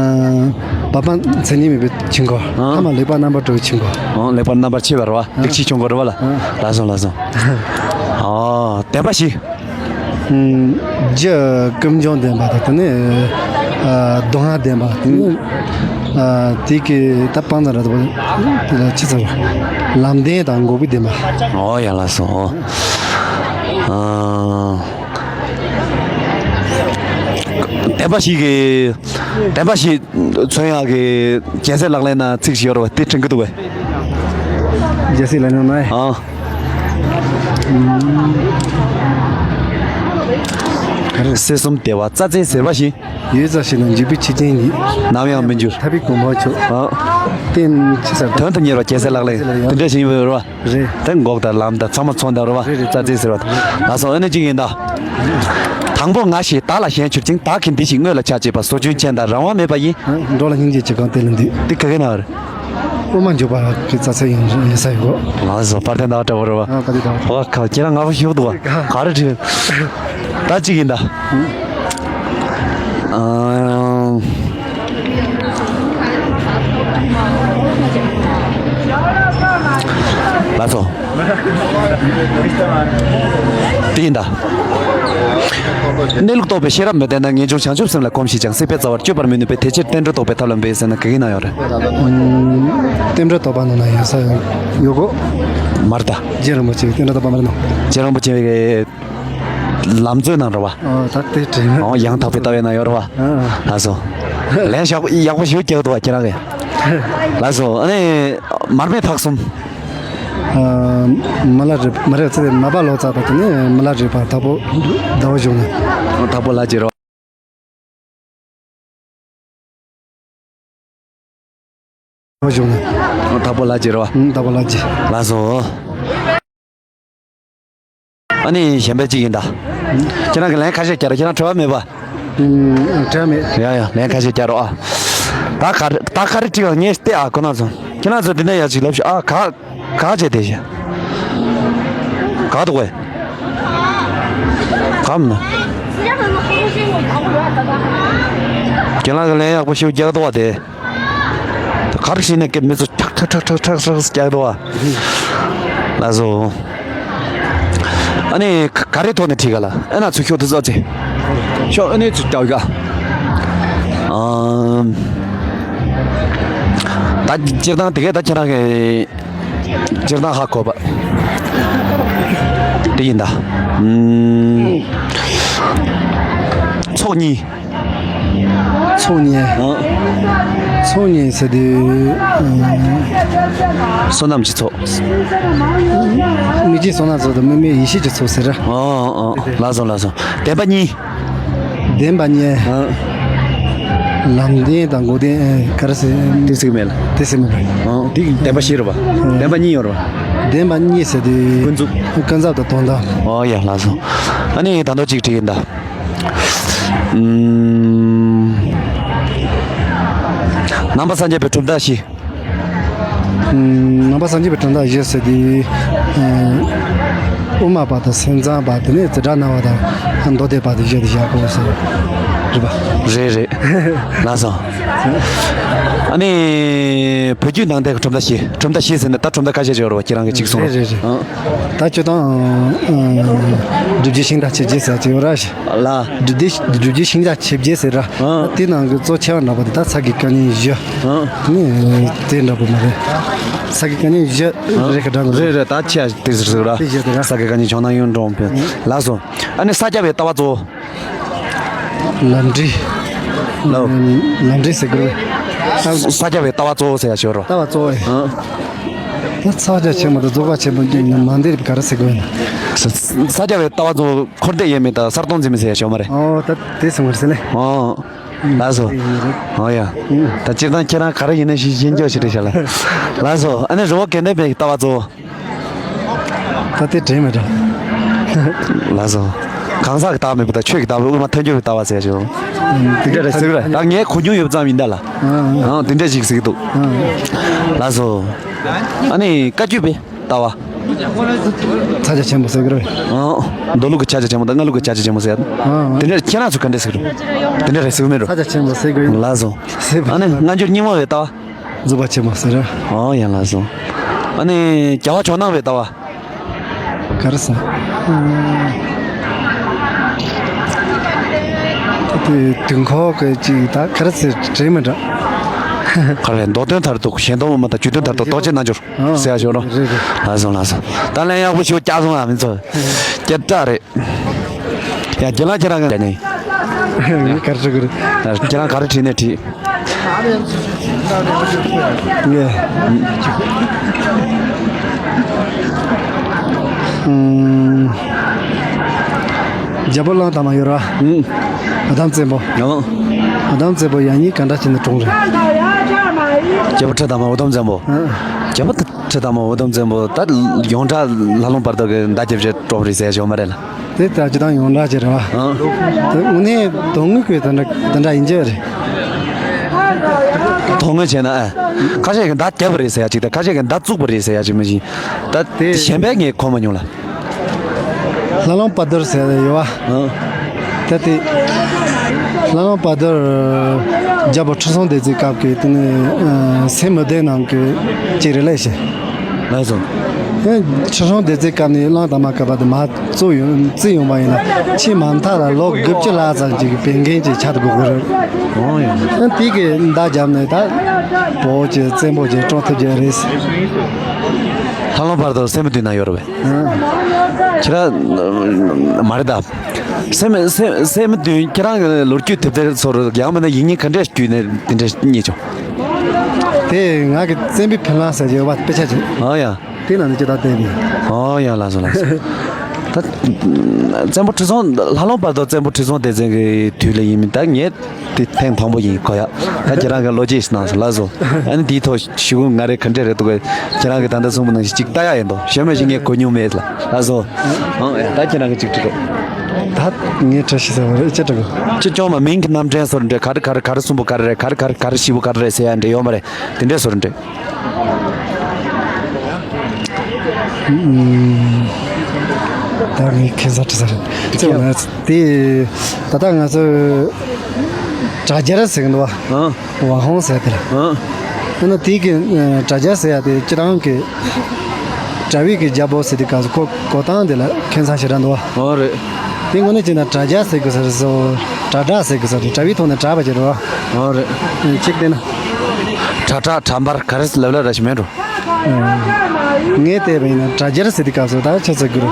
བར་པ་མཚན་ཉིད་མེད་པའི་ཆོས་འཁོར། ཨ། ཐ་མ་ལེགས་པར་རྣམ་པར་གྲོལ་བའི་ཆོས་འཁོར། ཨ། ལེགས་པར་རྣམ་པར་ཕྱེ་བ་རེད་བ། ཨ། ལེགས་ཕྱིའི་ཆོས་འཁོར་རེད་བ་ལ། ཨ། ལགས་སོ་ལགས་སོ། ཨ། བདེན་པ་བཞི། ཨུམ། རྒྱུ་ཀུན་འབྱུང་བདེན་པ་དང་། དེ་ནས། ཨ། སྡུག་བསྔལ་བདེན་པ། དེ་ནས། ཨ། དེ་གི་ད་སྤང་ཙམ་ར་དེ་ལ་ཅི་ཟེར། ལམ་བདེན་དང་འགོག་པའི་བདེན་པ། ཨོ་ཡ། ལགས་སོ། ཨ། བདེན་པ་བཞི་གི། བདེན་པ་བཞི་མཚོན་ཡག་གི་རྒྱལ་སྲས་ལག་ལེན་ན་ཚིག་ཞིག་ཡོད་རེད་བ། དེ་དྲན་གི་འདུག་བས། རྒྱལ་སྲས་ལག་ལེན་ན། ཨ། སྲིད་གསུམ་བདེ་བ་རྩ་བཙན་ཟེར་བ་བཞིན། ཡུད་ཙམ་ཞིག་ན་འཇིགས་པའི་ཆུ་རྐྱེན་ཡིས། ནམ་ཡང་མི་འགྱུར། ཐར་པའི་གོ་འཕང་མཆོག། ཨ། རྟེན་ཅི་ཟེར། དོན་དུ་གཉེར་བ་རྒྱལ་སྲས་ལག་ལེན། རྒྱལ་སྲས་ལག་ལེན། དེ་འདྲ་ཞིག་ཡིན་པའི་རེད་བ། རེད། དེ་འགོག་དང་ལམ་དང་ཚང་མ་མཚོན་དང་རེད་བ། རེད་རེད། རྩ་བཙན་ཟེར་བ་དང་། ལགས་སོ། ཨ་ནི་གཅིག་ཡིན་ད། དང་པོ་ང་ཞེས་བདག་ལ་ཞེན་གྱུར་ཅིང་། བདག་གིས་འདི་ཞིག་དངོས་ལ་བྱ་བྱེད་པ། ཟོ་ཆུན་ཆེན་དང་རང་དབང་མེད་པ་ཡིན། འགྲོ་ལ་སྙིང་རྗེ་ཆེ་གང་དེ་ལ་འདུད། འདི་ག་གི་ན་རེད། དབུ་མ་འཇུག་པ་གི་རྩ་ཚད་ཡིན་ཡིན་ས་ཡོད་གོ། ལགས་སོ། དཔལ་ལྡན་ཟླ་བ་གྲགས་པ་རེད་བ། ཨ། ག་དེ་ད། ཨོ་ཁ། ཁྱེད་རང་ང་ཕོ་ཞིབ་འདུག་བ། ག་རེ་བྲིས། ད་གཅིག་ཡིན་ད། ཨ། ལགས་སོ། དེ་ཡིན་ད། གནས་ལུགས་རྟོགས་པའི་ཤེས་རབ་མི་ལྡན་ན། ངེས་འབྱུང་བྱང་ཆུབ་སེམས་ལ་གོམས་ཤིག་ཀྱང་། སྲིད་པའི་རྩ་བར་གཅོད་པར་མི་ནུས་པས། དེ་ཕྱིར་བསྟན་འགྲོ་རྟོགས་པའི་ཐབས་ལ་འབད་ཟེར་ན་ག་གི་ན་ཡོད་རེད། ཨུམ། བསྟན་འགྲོ་རྟོགས་པ་ནང་ན་ཡོད་ས་ཡོད་གོ། མ་རེད་ད། རྗེ་རིན་པོ་ཆེ་བསྟན་འགྲོ་རྟོགས་པ་མ་རེད་ནོ། རྗེ་རིན་པོ་ཆེ་གི་ལམ་མཛོད་ནང་རེད་བ། ཨ། ད་དེ་དྲན། ཨོ། ཡང་དག་པའི་ལྟ་བའི་ནང་ཡོད་རེད་བ། ཨ། ལགས་སོ། ལན་ཡག་ཡག་པོ་ཞིག་རྒྱག་འདུག་བ་ཁྱེད་རང་གིས། ལགས་སོ། ཨ་ནི་མར་མེ་ཐག་གསུམ། ཨ། མ་ལ་རི། མ་རི་ཚེ་མ་པ་ལོ་ཙཱ་བ་དེ་ནས་མ་ལ་རི་བར། དྭགས་པོ་ཟླ་བ་གཞུང་ནས། དྭགས་པོ་ལ་ཅི་རེད་བ། ཟླ་བ་གཞུང་ནས། དྭགས་པོ་ལ་ཅི་རེད་བ། ཨུམ། དྭགས་པོ་ལ་ཅི། ལགས་སོ། ཨ་ནི་གཞན་པ་གཅིག་ཡིན་ད། ཁྱེད་རང་གི་ལན་ཁ་ཤས་རྒྱག་རོགས། ཁྱེད་རང་བྲེལ་བ་མེད་པ། ཨུམ། བྲེལ་བ་མེད། ཡ་ཡ། ལན་ཁ་ཤས་རྒྱག་རོགས་ཨ། ད་ག་རེ་ད་ག་རེ་དྲི་བ་ངས་བལྟས་ཨ། ཁོ་ན་ཚོ། ཁྱེད་རང་ཚོ་འདི་ནས་ཡར་ཅིག་ལབ་ཤོག་ཨ། ག་ག་བྱས་དེ་བཞིན། ག་འདུག་བས། ག་མིན་ན། ཁྱེད་རང་གི་ལན་ཡག་པོ་ཞིག་རྒྱག་འདུག་བ་དེ། གར་ཞིག་ནས་ཀྱི་མི་ཚོ་ཁྲག་ཁྲག་ཁྲག་ཁྲག་ཁྲག་རྒྱག་འདུག་བ། ལགས་སོ། ཨ་ནི་ག་རེ་ཐོག་ནས་ཁྲིད་ག་ལ། ཨ་ན་ཚུར་ཤོག་ཏུ་ཟོ་ཚེ། ཤོག་ཨ་ནི་ཚུར་ལྟ་བ་ག་ཨམ། ད་སྤྱིར་བཏང་དེ་གས་ད་ཁྱེད་རང་གི་སྤྱིར་བཏང་ཧ་གོ་བ་དེ་ཡིན་ད། ཨམ། ཚོགས་གཉིས། ཚོགས་གཉིས། ཨ། ཚོགས་གཉིས་ཟེར་དུས། ཨ། བསོད་ནམས་ཀྱི་ཚོགས། དམིགས་བཅས་བསོད་ནམས་ཚོགས་དང་དམིགས་མེད་ཡེ་ཤེས་ཀྱི་ཚོགས་ཟེར། ཨ་ཨ་ཨ། ལགས་སོ་ལགས་སོ། བདེན་པ་གཉིས། བདེན་པ་གཉིས། ཨ། ལམ་བདེན་དང་འགོག་བདེན། ཨ། ག་རེ་ཟེར། དེ་ཟེར་གི་མེད་ལ། དེ་ཟེར་མེད་པ། ཨ། དེ་བདེན་པ་བཞི་རེད་པ། བདེན་པ་གཉིས་ཡོད་རེད་པ། བདེན་པ་གཉིས་ཟེར་དུས། ཀུན་རྫོབ། ཀུན་རྫོབ་དང་དོན་དམ། ཨོ་ཡ། ལགས་སོ། ཨ་ནི་ད་དུང་གཅིག་དྲིས་ཡིན་ད། ཨུམ། ནང་པ་སངས་རྒྱས་པའི་གྲུབ་མཐའ་བཞི། ཨུམ། ནང་པ་སངས་རྒྱས་པའི་གྲུབ་མཐའ་བཞི་ཟེར་དུས། ཨུམ། དབུ་མ་པ་དང་སེམས་ཙམ་པ། དེ་ནས་ཙིཏྟ་ན་བ་དང་མདོ་སྡེ་པ་དེ་བཞི་དེ་བཞག་དགོས་ཟེར། རེད་པ། རེད་རེད། ལགས་སོ། ཨ་ནི་བོད་བརྒྱུད་ནང་བསྟན་གྱི་གྲུབ་མཐའ་བཞི། གྲུབ་མཐའ་བཞི་ཟེར་ནས་ད་གྲུབ་མཐའ་ཁ་ཤས་ཅིག་ཡོད་རེད་པ། ཁྱེད་རང་གིས་གཅིག་གསུངས། རེད་རེད་རེད། ཨང་། ད་སྤྱིར་བཏང་། ཨ། སྒྲུབ་བརྒྱུད་ཤིང་རྟ་ཆིབས་རྒྱས་ཟེར་ཅིག་ཡོད་ར་ཞིག་ལ། སྒྲུབ་བརྒྱུད་སྒྲུབ་བརྒྱུད་ཤིང་རྟ་ཆིབས་རྒྱས་ཟེར་ར། ཨང་། དེ་ནང་གི་གཙོ་ཆེ་བ་འདྲ་པོ་དེ་ད་ས་དགེ་བཀའ་རྙིང་བཞི། ཨང་། ནི་དེ་འདྲ་པོ་མ་རེད། ས་དགེ་བཀའ་རྙིང་བཞི་རེད་ཀ་འདྲ་པོ། རེད་རེད། ད་ཆེ་བ་དེ་ཟེར་ཟེར་ར། དེ་བཞི་དེ་ར། ས་དགེ་བཀའ་རྙིང་ཇོ་ནང་གཡུང་དྲུང་བོན། ལགས་སོ། ཨ་ནི་ས་སྐྱ་པའི་ལྟ་བ་གཙོ་བོ། ལམ་འབྲས། ལོ། ལམ་འབྲས་ཟེར་དགོས་རེད། ས་སྐྱ་པའི་ལྟ་བ་གཙོ་བོ་ཟེར་ཡ་ཞོར་རོ། ལྟ་བ་གཙོ་བོ་ཡིན། ཨ། ད་ས་སྐྱ་ཆེན་མོ་དང་རྫོགས་པ་ཆེན་པོ་གཉིས་ནི་མ་འདིར་ག་རེ་ཟེར་དགོས་ཡིན། ས་ས་སྐྱ་པའི་ལྟ་བ་གཙོ་བོ་འཁོར་འདས་དབྱེར་མེད་དང་གསར་སྟོང་འཛིན་མེད་ཟེར་ཡ་ཞོར་མ་རེད། ཨོ་ད་དེ་སོང་བར་ཟེར་ལེ། ཨོ། ལགས་སོ། ཨོ་ཡ། ད་སྤྱིར་བཏང་ཁྱེད་རང་ག་རེ་ཡིན་ན་ཞིག་ཤེས་འཇོག་ཞིག་རེད་ཤག་ལ། ལགས་སོ། ཨ་ནི་རི་བོ་དགེ་ལྡན་པའི་ལྟ་བ་གཙོ་བོ། ད་དེ་དྲན་མི་འདུག་ལགས་སོ། གང་ཟག་གི་ལྟ་བ་མེད་པ་དང་ཆོས་ཀྱི་ལྟ་བ་དབུ་མ་ཐལ་འགྱུར་བའི་ལྟ་བ་ཟེར་ཞིང་། དེ་འདྲ་རེད་ཟེར་གི་རེད། ད་ངས་གོ་མྱོང་ཡོད་ཙམ་ཡིན་ད་ལ། ཨང་དེ་འདྲ་ཞིག་ཟེར་གི་འདུག་ལགས་སོ། ཨ་ནི་བཀའ་བརྒྱུད་པའི་ལྟ་བ། ས་སྐྱ་ཆེན་པོ་ཟེར་གི་རེད། ཨང་། མདོ་ལུགས་ཀྱི་ཕྱག་རྒྱ་ཆེན་པོ་དང་སྔགས་ལུགས་ཀྱི་ཕྱག་རྒྱ་ཆེན་པོ་ཟེར། ཨང་། དེ་འདྲ་ཁྱེད་རང་ཚོ་ག་འདྲ་ཟེར་གི་རེད། དེ་འདྲ་རེད་ཟེར་གི་མེད་འགྲོ། ས་སྐྱ་ཆེན་པོ་ཟེར་གི་ཡིན། ལགས་སོ། ཟེར་བ། ཨ་ནི་སྔ་འགྱུར་རྙིང་མ་བའི་ལྟ་བ། རྫོགས་པ་ཆེན་པོ་ཟེར། ཨོ་ཡ་ལགས་སོ། ཨ་ནི་རྒྱལ་བ་ཇོ་ནང་བའི་ལྟ་བ། ག་རེ་ཟེར། ཨ། དེ་དུས་འཁོར་གྱི་ཅིག་ད་ག་རེ་ཟེར་དྲན་མི་འདུག་ག་རེ་མདོ་དོན་མཐར་ཐུག་གཞན་སྟོང་དབུ་མ་དང་རྒྱུད་དོན་མཐར་ཐུག་རྟོགས་བྱེད་རྣལ་འབྱོར་ཟེར་ཡ་ཞོར་རོ། རེད་རེད། ལགས་སོ་ལགས་སོ། ད་ལན་ཡག་པོ་ཞིག་བསྐྱལ་སོང་ཨ་མི་ཚོ། སྐད་གྲགས་རེད། ཡ་རྒན་ལགས་ཁྱེད་རང་ག་ནས། ངས་ག་རེ་དྲི་གི་རེད། ཁྱེད་རང་ག་རེ་དྲིས་ནས་དྲིས། ངས། ཨུམ། རྒྱལ་པོ་གླང་དར་མ་ཡོད་ར། ཨུམ། འུ་དུམ་བཙན་པོ། ཡང་། འུ་དུམ་བཙན་པོ་ཡང་སྙིང་ག་འདྲ་བྱས་ནས་གྲོངས་རེད། རྒྱལ་པོ་ཁྲི་དར་མ་འུ་དུམ་བཙན་པོ། ཨ། རྒྱལ་པོ་ཁྲི་དར་མ་འུ་དུམ་བཙན་པོ་ད་ཡོངས་གྲགས་ལྷ་ལུང་བར་དོ་གི་མདའ་རྒྱབ་བྱས་གྲོངས་རེད་ཟེར་ཡ་ཞོག་མ་རེད་ལ། དེ་ལྟར་སྤྱིར་བཏང་ཡོངས་གྲགས་ཅིག་རེད་བ། ཨང་། དེ་དངོས་གནས་དོན་དངོས་ཀྱི་དེ་འདྲ་དེ་འདྲ་ཡིན་གྱི་རེད། དོན་དངོས་བྱས་ན་ཨ། ཁ་ཤས་ཀྱིས་མདའ་བརྒྱབ་པ་རེད་ཟེར་ཡ་ཅིག་དང་ཁ་ཤས་ཀྱིས་མདའ་བཙུགས་པ་རེད་ཟེར་ཡ་ཅིག་མ་གཞི། ད་དེ་གཞན་པས་ངས་གོ་མ་མྱོང་ལ། ལྷ་ལུང་དཔལ་རྡོར་ཟེར་ཡ་ཡོད་བ། ཨང་། ད་དེ། ལྷ་ལུང་དཔལ་རྡོར། རྒྱལ་པོ་ཁྲི་སྲོང་ལྡེ་བཙན་སྐབས་ཀྱི་དེ་ནི་སེ་མི་སྡེ་ནང་གི་ཅིག་རེད་ལས་ཤེ། ལགས་སོ། ཁྲི་སྲོང་ལྡེ་བཙན་སྐབས་ནས་གླང་དར་མ་བཀའ་པ་དེ་མར་བཙུགས་ཡོང་བཙུགས་ཡོང་བ་ཡིན་ན་ཕྱི་མ་མཐའ་ལ་ལོ་དགུ་བཅུ་ལྷག་ཙམ་ཅིག་གི་བན་རྒན་ཅིག་ཆགས་དགོས་ཀྱི་རེད། ཨོ་ཡ། དེ་གི་མདའ་བརྒྱབ་ནས་ད་བོད་ཀྱི་བཙན་པོ་ཅིག་བཀྲོངས་ཐུབ་ཀྱི་རེད། ལྷ་ལུང་བར་དུ་སེམས་མི་མཐུན་ན་ཡོད་རེད་པས། ཁྱེད་རང་མ་རེད་ད། སེམས་སེམས་སེམས་མི་མཐུན་ཁྱེད་རང་གི་ལོ་རྒྱུས་དེབ་ཐེར་ཚོར་ཡང་མིན་ན་ཡིག་རྙིང་ག་འདྲས་བརྒྱུད་ནས་དེ་འདྲས་རྙེད་བྱུང་། དེ་ང་གི་བཙན་པོའི་ཕུན་ལམ་ཟེར་གྱི་ཡོད་པ་དཔེ་ཆ་ཅིག་ཨ་ཡ། དེ་ནང་ནས་ཅི་ལྟར་བསྟན་པས། ཨོ་ཡ་ལགས་སོ་ལགས་སོ། ད་བཙན་པོ་ཁྲི་སྲོང་ལྷ་ལུང་བར་དུ་བཙན་པོ་ཁྲི་སྲོང་ལྡེ་བཙན་གྱི་དུས་ལ་ཡིན་མིན་ད་ངས་དེ་ཐེངས་དང་པོ་ཡིན་གོ་ཡ། ད་ཁྱེད་རང་གི་ལོ་རྒྱུས་ཤིག་གནང་སོང་ལགས་སོ། ཨ་ནི་དེའི་ཐོག་ཞུ་སྐུལ་ང་རེ་ག་འདྲས་རེད་འདུག་གས། ཁྱེད་རང་གི་ད་ལྟ་གསུངས་པ་ནང་བཞིན་ཅིག་ལྟ་ཡ་ཡིན་དོ་ཞེ་མ་ཞིག་ངས་གོ་མྱོང་མེད་ལ་ལགས་སོ། ཨང་ད་ཁྱེད་རང་གི་ཅིག་དྲི་རོགས། ད་ངས་དྲི་ཤེས་ས་མ་རེད་ཅི་དྲི་གོ། ཅི་ཅོང་མ་མིང་གི་རྣམ་འདྲེན་སོར་འདྲེ་ག་རེ་ག་རེ་ག་རེ་གསུམ་པོ་ག་རེ་རེད་ག་རེ་ག་རེ་ག་རེ་བཞི་པོ་ག་རེ་རེད་ཟེར་ཡ་འདྲེ་ཡོད་མ་རེད། དེ་འདྲས་སོར་འདྲེ། ད་ངས་ཁྱེད་ཚོ་དྲི་ས་རེད། ཙེ་བ་ན་དེ་ད་ལྟ་ང་ཚོ་དྲ་རྒྱ་ར་ཟེར་གི་འདུག་བ། ཨང་། ཝང་ཧོང་ཟེར་དེ་ར། ཨང་། ཨ་ནི་དེ་གི་དྲ་རྒྱ་ཟེར་ཡ་དེ་སྤྱིར་བཏང་གི་དྲ་བའི་གི་རྒྱལ་པོ་ཟེར་དུས་སྐབས་སུ་ཁོ་གོ་སྟངས་དེ་ལ་ཁྱད་མཚར་ཞེ་དྲག་འདུག་བ། ཨོ་རེད། དེ་དངོས་གནས་བྱས་ན་དྲ་རྒྱ་ཟེར་དགོས་ས་རེད་སོ། དྲ་གྲགས་ཟེར་དགོས་ས་རེད་དྲ་བའི་ཐོག་ནས་གྲགས་པ་ཅིག་རེད་བ། ཨོ་རེད། གཅིག་བལྟས་ན། དྲ་གྲགས་དྲ་འབར་ག་རེ་ལབ་ལབ་ར་ཞིག་མེད་འགྲོ། ངས་བལྟས་པ་ཡིན་ན་དྲ་རྒྱར་ཟེར་དུས་སྐབས་སུ་ད་ཆ་ཚ་གུ་རུ།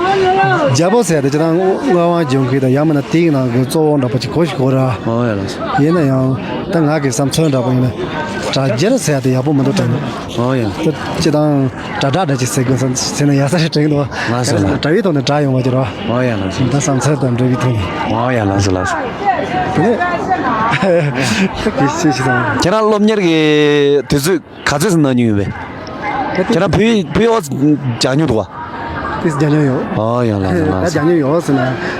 རྒྱལ་པོ་ཟེར་ཡ་དེ་ཅི་ད་མངའ་དབང་ལྗོངས་ཁུལ་དང་ཡང་མིན་ན་དེའི་ནང་གི་གཙོ་བོ་འདྲ་པོ་ཅིག་གོ་ཞིག་གོ་ར། ཨོ་ཡ་ལགས་སོ། ཡིན་ན་ཡང་ད་ང་གི་བསམ་ཚུལ་འདྲ་པོ་ཡིན་ན། དྲ་རྒྱར་ཟེར་ཡ་དེ་ཡག་པོ་མི་འདུག་དྲན། ཨོ་ཡ། ད་ཅི་ད་དྲ་གྲགས་འདྲ་ཅིག་ཟེར་དགོས་བསམ་ཟེར་ན་ཡག་ས་ཞིག་དྲན་འདུག་ང་ཟེར་ན། དྲ་བའི་ཐོག་ནས་གྲགས་ཡོང་བ་ཅིག་རེད་བ། ཨོ་ཡ་ལགས་སོ། ད་བསམ་ཚུལ་དང་འབྲེལ་བའི་ཐོག་ནས། ཨོ་ཡ་ལགས་སོ་ལགས་སོ། དེ་ནས་དེ་ཤེས་ཤེས་དང་། ཁྱེད་རང་སློབ་གཉེར་གྱི་དུས་ཚོད་ག་ཚོད་ཙམ་གནང་མྱོང་ཡོད་པས། ཁྱེད་རང་བོད་བོད་ཨོ་སྦྱང་མྱོང་འདུག་བ། དེ་སྦྱང་མྱོང་ཡོད། ཨོ་ཡ་ལགས་སོ་ལགས་ད་སོ། སྦྱང་མྱོང་ཡོད་ཟེར་ན་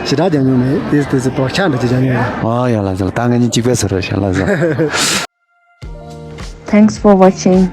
ཞེ་དྲག་སྦྱང་མྱོང་མེད་དེ་དེ་ཚོ་བག་ཆགས་འདྲ་ཅིག་སྦྱང་མྱོང་ཡོད། ཨོ་ཡ་ལགས་སོ་ལགས་ད་ང་གཉིས་གཅིག་པའི་ཟེར་རོ་ཞེས་ལགས་སོ། Thanks for watching.